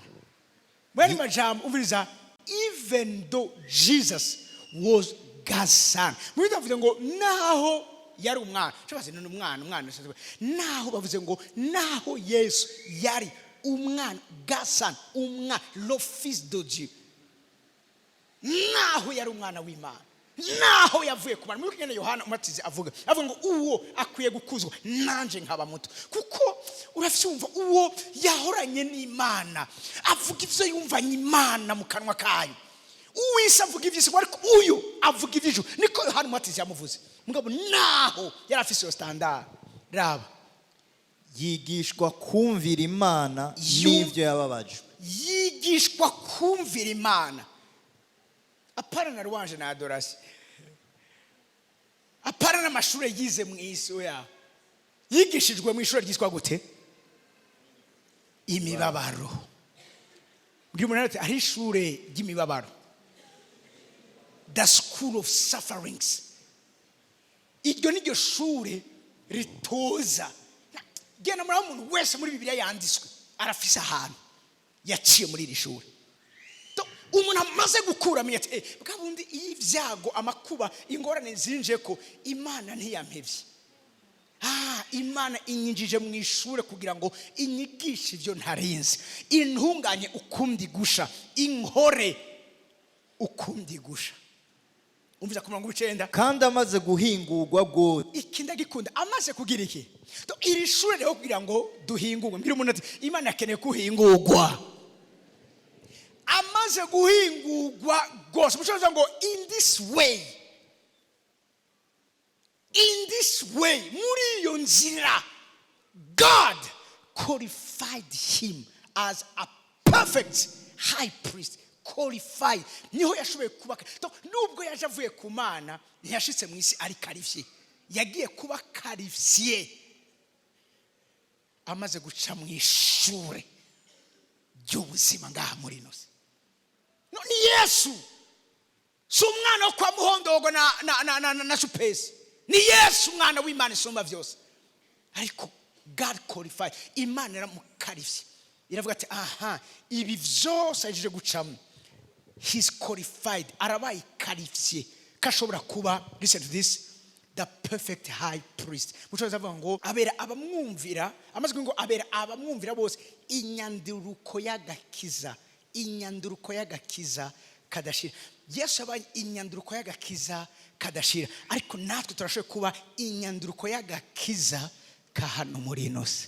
Mwene majambo, umviriza, even though Jesus was God's son. Muri bavuze ngo naho yari umwana. Cyo bazi ni umwana, umwana. Naho bavuze ngo naho Yesu yari umwana, God's son, umwana, le fils de Dieu. Naho yari umwana w'Imana, naho yavuye ku bantu. Muri kigene Yohana Umubatizi avuga ngo uwo akwiye gukuzwa, nanje nkaba muto. Kuko uravyumva, uwo yahoranye n'Imana avuga ivyo yumvanye Imana mu kanwa kayo. Uwisi avuga ivy'isi, ariko uyu avuga ivy'ijuru. Niko Yohana Umubatizi yamuvuze. Mugabo naho yari afise iyo standard, raba. Yigishwa kumvira Imana n'ibyo yababajwe. Yigishwa kumvira Imana, apana na louange na adoration, apana n'amashuri yize mu isi. Oya, yigishijwe mu ishuri ryitwa gute? Imibabaro. Bwira umuntu ati ari ishure ry'imibabaro, the school of sufferings. Iryo ni ryo shure ritoza. Genda muri umuntu wese muri Bibiliya yanditswe arafise ahantu yaciye muri iri shuri. Umuntu amaze gukura amenya ati bwa bundi iyo ibyago, amakuba, ingorane zinje, ko Imana ntiyampevye. Imana inyinjije mu ishure kugira ngo inyigishe ibyo ntarinzi, intunganye ukundi gusha, inkore ukundi gusha. Umviza ku 90. Kandi amaze guhingurwa rwose. Iki ndagikunda. Amaze kugira iki? Iri shuri rero kugira ngo duhingurwe. Mbwira umuntu ati: "Imana akeneye kuhingurwa." Amaze guhingurwa rwose, mushobora ngo in this way, in this way, muri iyo nzira, God qualified him as a perfect high priest. Qualified, niho yashoboye kubaka. Nubwo yaje avuye ku Mana, ntiyashitse mu isi ari qualifié. Yagiye kuba qualifié amaze guca mu ishure ry'ubuzima ngaha muri ino si. No, ni Yesu, si umwana wo kwa Muhondogo na Supesi. Ni Yesu, umwana w'Imana isumba byose. Ariko God qualified, Imana iramuqualifiye, iravuga ati: "Aha, ibi byose ahejeje gucamo, he's qualified." Arabaye qualifié ko ashobora kuba, listen to this, the perfect high priest. Mucoza avuga ngo abera abamwumvira, amaze kuvuga ngo abera abamwumvira bose inyanduruko y'agakiza, inyanduruko y'agakiza kadashira. Yesu yabaye inyanduruko y'agakiza kadashira, ariko natwe turashoboye kuba inyanduruko y'agakiza ka hano muri ino si.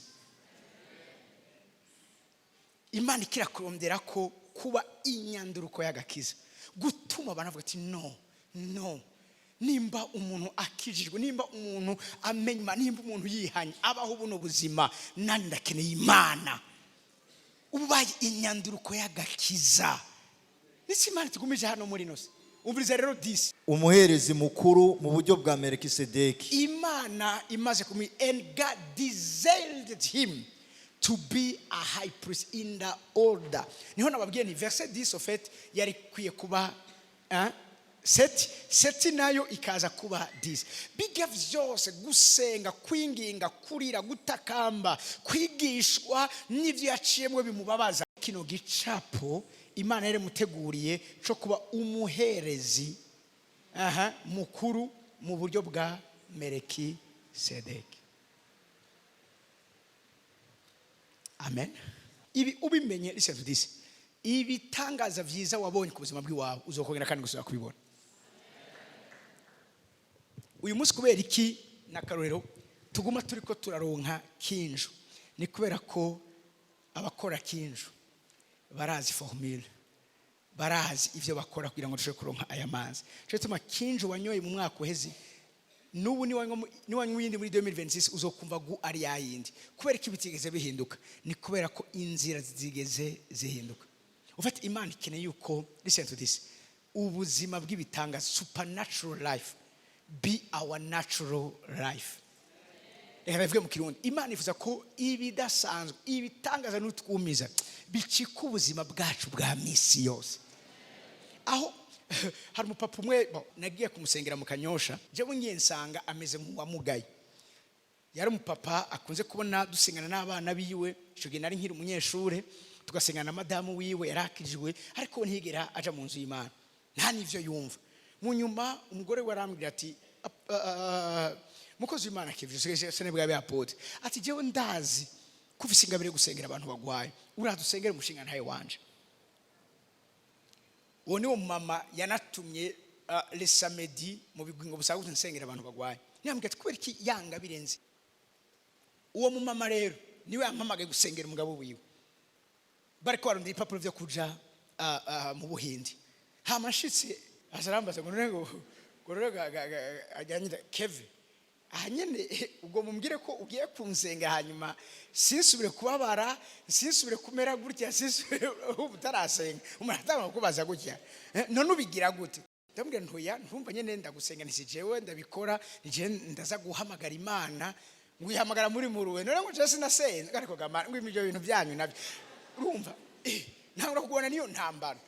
Imana ikirakurondera ko kuba inyanduruko y'agakiza, gutuma abantu bavuga ati: "No, no, nimba umuntu akijijwe, nimba umuntu amenya Imana, nimba umuntu yihanye, abaho buno buzima, nanjye ndakeneye Imana." Ubaye inyanduruko y'agakiza. Niki Imana tugumije hano muri ino si? Umviriza rero 10. Umuherezi mukuru mu buryo bwa Melikisedeki. Imana imaze kumi, and God desired him to be a high priest in the order. Niho nababwiye ni verset 10 au fait yari ikwiye kuba, hein, sept, sept nayo ikaza kuba 10. Bijya vyose, gusenga, kwinginga, kurira, gutakamba, kwigishwa n'ivyo yaciyemwo bimubabaza, kino gicapo Imana yari muteguriye co kuba umuherezi, aha, mukuru mu buryo bwa Melekisedeki. Amen. Ibi ubimenye, listen to this, ibitangaza vyiza wabonye ku buzima bw'iwawe uzokongera kandi gusubira kubibona. Uyu munsi kubera iki n'akarorero tuguma turi ko turaronka Kinju? Ni kubera ko abakora Kinju barazi formule, barazi ibyo bakora kugira ngo dushobore kuronka aya mazi. Cyo gituma Kinju wanyoye mu mwaka uheze, n'ubu niwanywa iyindi muri 2026, uzokumva gu ari yayindi. Kubera ko bitigeze bihinduka, ni kubera ko inzira zigeze zihinduka. Ufite Imana ikeneye yuko, listen to this, ubuzima bw'ibitangaza, supernatural life, be our natural life. Reka bivuge mu Kirundi: Imana ifuza ko ibidasanzwe, ibitangaza n'utwumiza bicika ubuzima bwacu bwa misi yose. Aho hari umupapa umwe, bon, nagiye kumusengera mu Kanyosha. Jewe ngiye nsanga ameze nk'uwamugaye. Yari umupapa akunze kubona dusengana n'abana biwe. Icyo gihe nari nkiri umunyeshure, tugasengana na madamu wiwe. Yarakijwe, ariko we ntiyigera aja mu nzu y'Imana, nta n'ivyo yumva. Mu nyuma umugore we arambwira ati: "Mukozi w'Imana kivyo sene bwa apôtre," ati, "jewe ndazi ko ufise ingabire yo gusengera abantu bagwaye, uradusengera umushinga ntaye wanje." Uwo niwo mama yanatumye le samedi mu bigwingo busagutse nsengera abantu bagwaye. Niyambwira ati: "Kubera iki yanga birenze?" Uwo mumama rero niwe yampamagaye gusengera umugabo wiwe, bariko barondera ibipapuro vyo kuja mu Buhindi. Hama nshitse, aza arambaza ngo: "None ngo rero ajyanye Keve aha nyene, ubwo mumbwire ko ugiye kunsenga, hanyuma sinsubire kubabara, sinsubire kumera gutya, sinsubire." Utarasenga umuntu atanga kubaza gutya: "None ubigira gute?" Ndamubwira: "Ntoya, ntumva nyene, ndagusenga, nti si jewe ndabikora, ni jewe ndaza guhamagara Imana." Nguyihamagara muri muruwe? None ngo jewe sinasenze? Ariko gamana ngo ibyo bintu byanyu nabyo urumva, ntangura kugona niyo ntambara.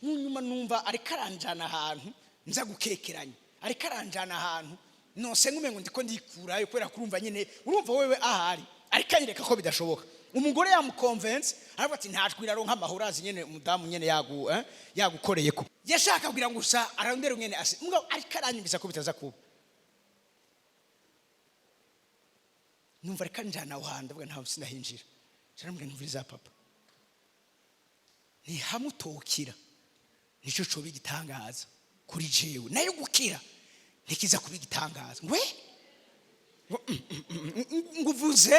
Munyuma numva ariko aranjana ahantu nza gukekeranya, ariko aranjana ahantu nose nkumengo ndiko ndikurayo, kubera kurumva nyine, urumva wewe ahari ariko anyereka ko bidashoboka. Umugore yamuconvince, aravuga ati: "Ntajwi iraronka amahoro." Azi nyene umudamu nyene yagu yagukoreye ko yashaka kugira ngo gusa arondere nyene ase, mugabo ariko aranyumvisa ko bitaza kuba. Numva reka njana aho hantu, ndavuga ntawe sinahinjira. Ndaramubwira: "Ntumviriza papa, ntihamutokira, nicyo coba igitangaza." Kuri jewe nayo gukira ntikiza kuba igitangaza. Ngwe ngo uvuze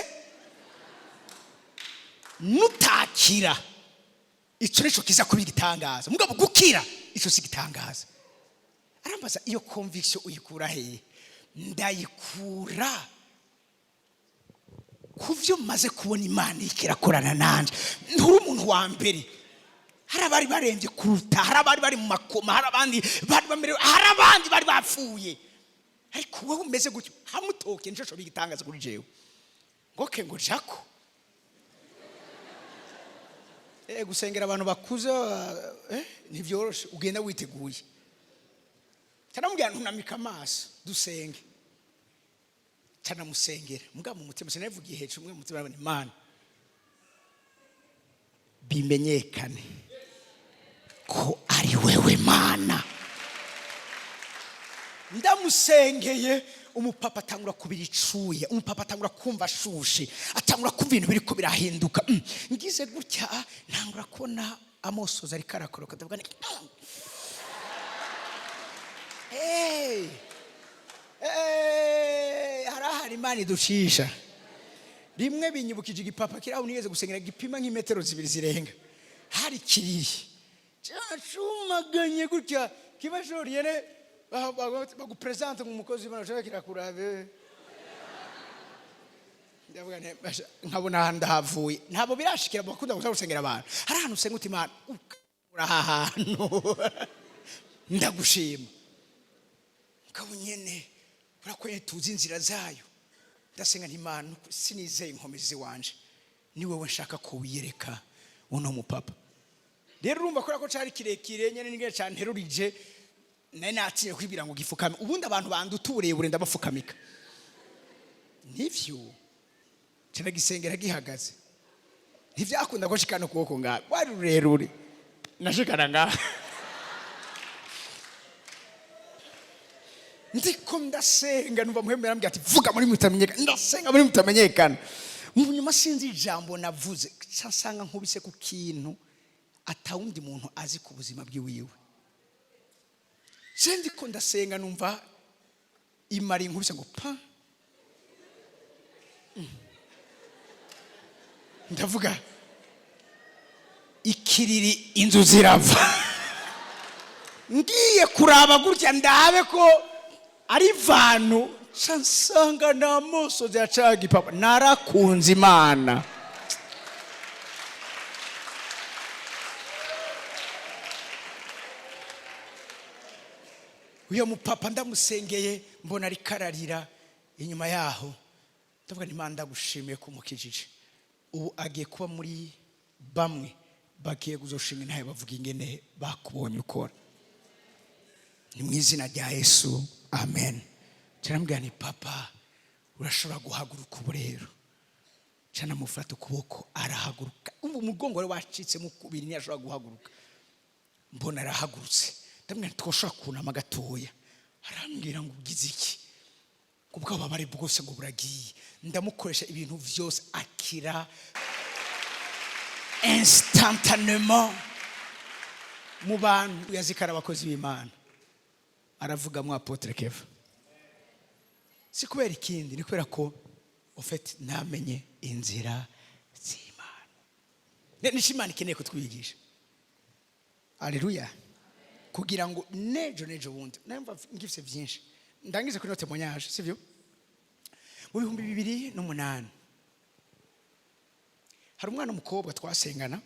nutakira, icyo nicyo kiza kuba igitangaza, mugabo gukira icyo si igitangaza. Arambaza: "Iyo conviction uyikura hehe?" Ndayikura ku byo maze kubona Imana ikirakorana nanje. Nturi umuntu wa mbere, hari abari barembye kuruta, hari abari bari mu makoma, hari abandi bari bamerewe, hari abandi bari bapfuye, ariko wowe umeze gutyo hamutoke, nicyo cyo igitangaza kuri jewe. Ngo ke ngo jako gusengera abantu bakuze ntibyoroshe, ugenda witeguye. Cyanamubwira: "Ntunamika amaso dusenge." Canamusengera, mugabo mu mutima sinavugiye hejuru, umwe mu mutima arabona Imana bimenyekane ko ari wewe Mana. Ndamusengeye, umupapa atangura kubira icuya, umupapa atangura kumva ashushe, atangura kumva ibintu biriko birahinduka. Ngize gutya ntangura kubona amosozi ariko arakoroka. Ndavuga nti: "Hey, hey, hari ahantu Imana idushisha." Rimwe binyibukije igipapa kiri aho nigeze gusengera, gipima nk'imetero 2 zirenga, hari kiriri cyacumaganye gutya kibashoriye ne bagupresente nk'umukozi w'Imana ushaka kirakurabe. Ndavuga nti: "Basha," nkabona ahantu ndahavuye. Ntabwo birashikira bakunda gusa gusengera abantu, hari ahantu usenga uti: "Imana, ukura aha hantu ndagushima." Mugabo nyene kubera ko nyene tuzi inzira zayo, ndasenga nti: "Imana, sinizeye inkomezi wanje, ni wowe nshaka ko wiyereka uno mupapa." Rero urumva kubera ko cari kirekire nyene n'ingene canterurije, nari natinye kwibwira ngo gifukame. Ubundi abantu banduta uburebure ndabapfukamika, nivyo canagisengera gihagaze. Ntivyakunda ko shikana ukuboko ngaha, rwari rurerure, nashikana ngaha. Ndiko ndasenga, numva Muhemu arambwira ati: "Vuga muri mutamenyekana." Ndasenga muri mutamenyekana. Mu nyuma sinzi ijambo navuze, ca nsanga nkubise ku kintu atawundi muntu azi ku buzima bwiwiwe. Je ndiko ndasenga, numva imara inkubise ngo pa. Ndavuga ikiriri, inzu zirava. Ngiye kuraba gutya ndabe ko ari vantu, nca nsanga n'amosozi yacaga ipapa. Narakunze Imana. Uyo mupapa ndamusengeye, mbona ariko ararira. Inyuma yaho ndavuga nti: "Imana, ndagushimiye ko umukijije." Ubu agiye kuba muri bamwe bagiye kuzoshinga intahe, bavuga ingene bakubonye ukora. Ni mu izina rya Yesu, amen. Turamubwira ni: "Papa, urashobora guhaguruka ubu." Rero canamufata ukuboko arahaguruka. Ubu umugongo wari wacitsemo kubiri, ntiyashobora guhaguruka. Mbona arahagurutse, ndamubwira nti: "Twoshobora kunama gatoya?" Arambwira ngo: "Ugize iki?" Ubwo bubabare bwose ngo buragiye. Ndamukoresha ibintu byose, akira instantanément. Mu bantu yazikara abakozi b'Imana, aravugamo apôtre Keva. Si kubera ikindi, ni kubera ko au fait ntamenye inzira z'Imana. Nico Imana ikeneye kutwigisha. Aleluya! Kugira ngo nejo nejo bundi namva ngifise byinshi. Ndangize kuri no témoignage, sivyo? Mu 2008 hari umwana w'umukobwa twasengana.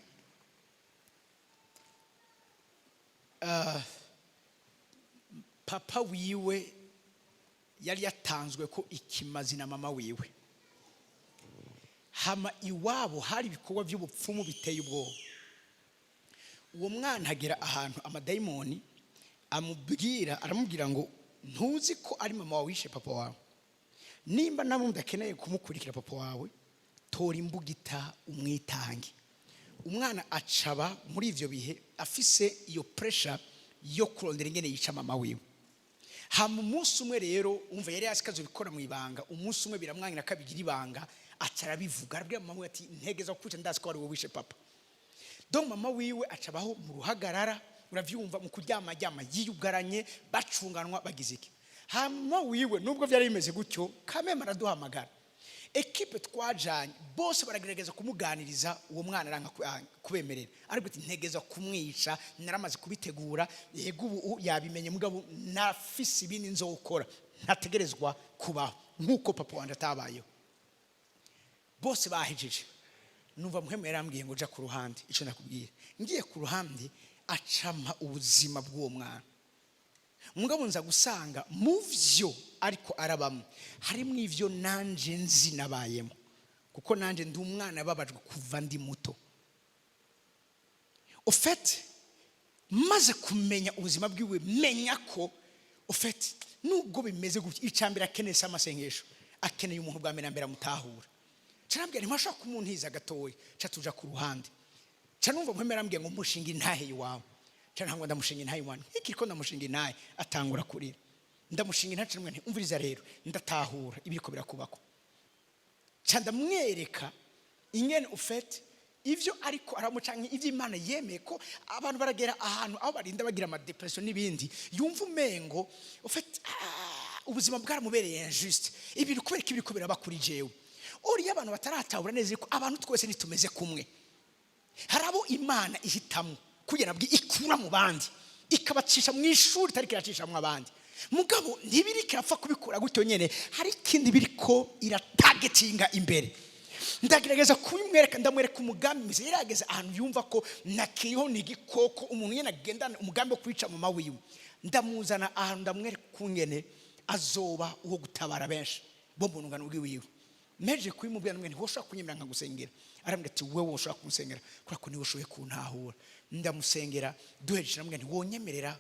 Papa wiwe yari yatanzwe ko ikimazi na mama wiwe, hama iwabo hari ibikorwa by'ubupfumu biteye ubwoba. Uwo mwana agera ahantu amadayimoni amubwira, aramubwira ngo: "Ntuzi ko ari mama wawe wishe papa wawe? Nimba namwe mudakeneye kumukurikira papa wawe, tora imbugita umwitange." Umwana acaba muri ivyo bihe afise iyo pressure yo kurondera ingene yica mama wiwe. Hama umunsi umwe rero, umva, yari yasikaze bikora mu ibanga. Umunsi umwe biramwangira ko abigira ibanga, aca arabivuga, arabwira mama wiwe ati: "Ntegeza kukwica, ndazi ko ari wowe wishe papa." Donc mama wiwe acabaho mu ruhagarara. Uravyumva, mu kuryamaryama yiyugaranye, bacunganwa, bagize iki. Hama wiwe, nubwo byari bimeze gutyo, kameme araduhamagara. Équipe twajanye bose baragerageza kumuganiriza, uwo mwana aranga kubemerera. Ariko ati: "Ntegeza kumwica, naramaze kubitegura. Yego, ubu yabimenye, mugabo nafise ibindi nzokora, ntategerezwa kubaho nk'uko papa wanje atabayeho." Bose bahejeje, numva Muhemu yarambwiye ngo: "Ja ku ruhande, icyo nakubwira." Ngiye ku ruhande, acampa ubuzima bw'uwo mwana. Mugabo nza gusanga mu vyo ariko arabamo harimo ivyo nanje nzi nabayemo, kuko nanje ndi umwana yababajwe kuva ndi muto. Au fait, maze kumenya ubuzima bwiwe, menya ko au fait, nubwo bimeze gutya, icambere akeneye si amasengesho, akeneye umuntu bwa mbere na mbere amutahura. Carambwira: "Ntimwashobora kumuntiza gatoya?" Ca tuja ku ruhande, ca numva Muhemu arambwiye ngo: "Mushinga intahe iwawe." Ca ntabwo ndamushinga intahe iwawe, nk'ikiriko ndamushinga intahe, atangura kurira. Ndamushinga intahe, ca ndamubwira nti: "Umviriza rero, ndatahura ibiriko birakubako." Ca ndamwereka ingene au fait ivyo ariko aramuca, ivyo Imana yemeye ko abantu baragera ahantu aho barinda bagira ama dépression n'ibindi, yumva umengo au fait ubuzima bwaramubereye injuste, ibintu kubera ko ibiriko biraba kuri jewe. Uriya abantu bataratahura neza ko abantu twese ntitumeze kumwe. Hari abo Imana ihitamo kugira ngo ikura mu bandi, ikabacisha mu ishuri itari kiracishamo abandi. Mugabo ntibiriko irapfa kubikora gutyo nyene, hari ikindi biriko iratagetinga imbere. Ndagerageza kubimwereka, ndamwereka umugambi mwiza. Yarageze ahantu yumva ko nakiriho ni igikoko, umuntu nyene agendana umugambi wo kwica mama wiwe. Ndamuzana ahantu, ndamwereka ukungene azoba uwo gutabara benshi bo mu rungano rw'iwiwe. Meje kubimubwira, ndamubwira nti: "Woshobora kunyemera nkagusengera?" Arambwira ati: "Wewe woshobora kumusengera kubera ko niwe ushoboye kuntahura." Ndamusengera, duhejeje ndamubwira nti: "Wonyemerera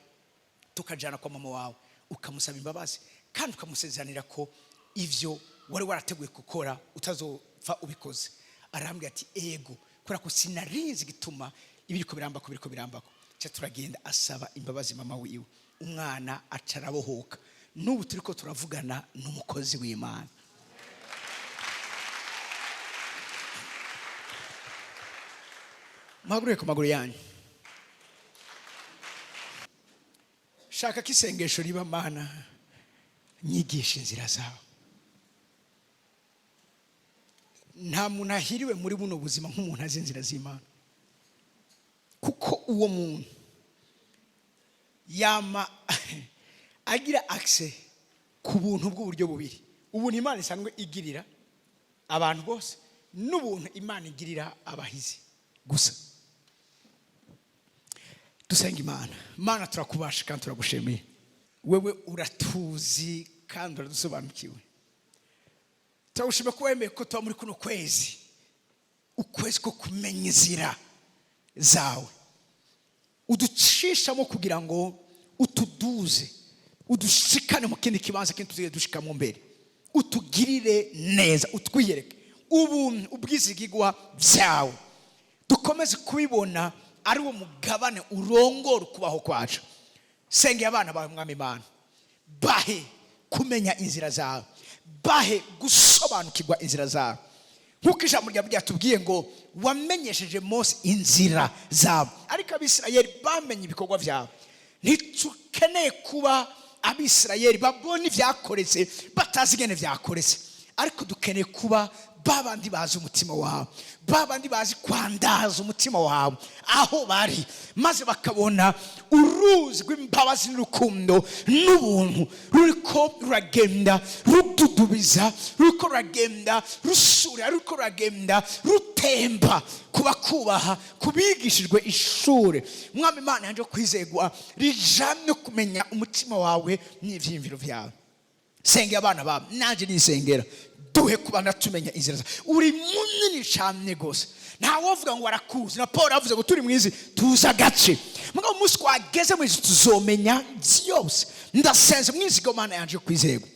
tukajana kwa mama wawe, ukamusaba imbabazi kandi ukamusezeranira ko ivyo wari warateguye gukora utazopfa ubikoze?" Arambwira ati: "Ego, kubera ko sinarinzi igituma ibiriko birambako biriko birambako." Ca turagenda, asaba imbabazi mama wiwe, umwana aca arabohoka. N'ubu turiko turavugana n'umukozi w'Imana. Muhaguruke ku maguru yanyu. Shaka ko isengesho riba: "Mana, nyigisha inzira zawe." Nta muntu ahiriwe muri buno buzima nk'umuntu azi inzira z'Imana, kuko uwo muntu yama agira accès ku buntu bw'uburyo bubiri: ubuntu Imana isanzwe igirira abantu bose n'ubuntu Imana igirira abahizi gusa. Dusenga Imana. Mana, turakubasha kandi turagushimiye. Wewe uratuzi kandi uradusobanukiwe. Turagushimiye ko wemeye ko tuba muri kuno kwezi, ukwezi ko kumenya inzira zawe, uducishamo kugira ngo utuduze, udushikane mu kindi kibanza kindi tuziye dushikamo mbere, utugirire neza, utwiyereke ubuntu, ubwizigigwa byawe, dukomeze kubibona ari wo mugabane urongora ukubaho kwacu. Sengera abana bawe, Mwami Imana, bahe kumenya inzira zawe, bahe gusobanukirwa inzira zawe, nk'uko ijambo ryawe ryatubwiye ngo wamenyesheje Mose inzira zawe, ariko Abisirayeli bamenye ibikorwa byawe. Ntitukeneye kuba Abisirayeli babona ibyakoretse batazi ingene byakoretse, ariko dukeneye kuba babandi bazi umutima wawe, babandi bazi kwandaza umutima wawe aho bari, maze bakabona uruzi rw'imbabazi n'urukundo n'ubuntu ruriko ruragenda rududubiza, ruriko ruragenda rusura, ruriko ruragenda rutemba kubakubaha, kubigishijwe ishure. Mwami Imana yanje kwizegwa, rijamye kumenya umutima wawe n'ivyiyumviro vyawe, sengera abana bawe, nanjye nisengera, duhe kubana tumenya inzira zawe. Uri munini cyane rwose, ntawovuga ngo arakuzi. Na Paul yavuze ngo turi mu isi tuzi agace, mugabo umunsi twageze mu isi tuzomenya byose. Ndasenze mwizigo, Mana yanje kwizerwa,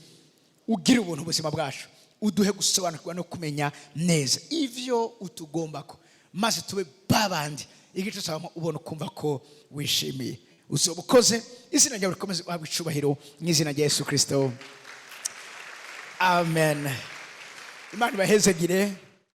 ugire ubuntu ubuzima bwacu, uduhe gusobanukirwa no kumenya neza ivyo utugombako, maze tube babandi igice cyane ubona ukumva ko wishimiye. Uzoba ukoze, izina ryawe rikomeze guhabwa icubahiro, mu izina rya Yesu Kirisito, amen. Imana ibahezegire.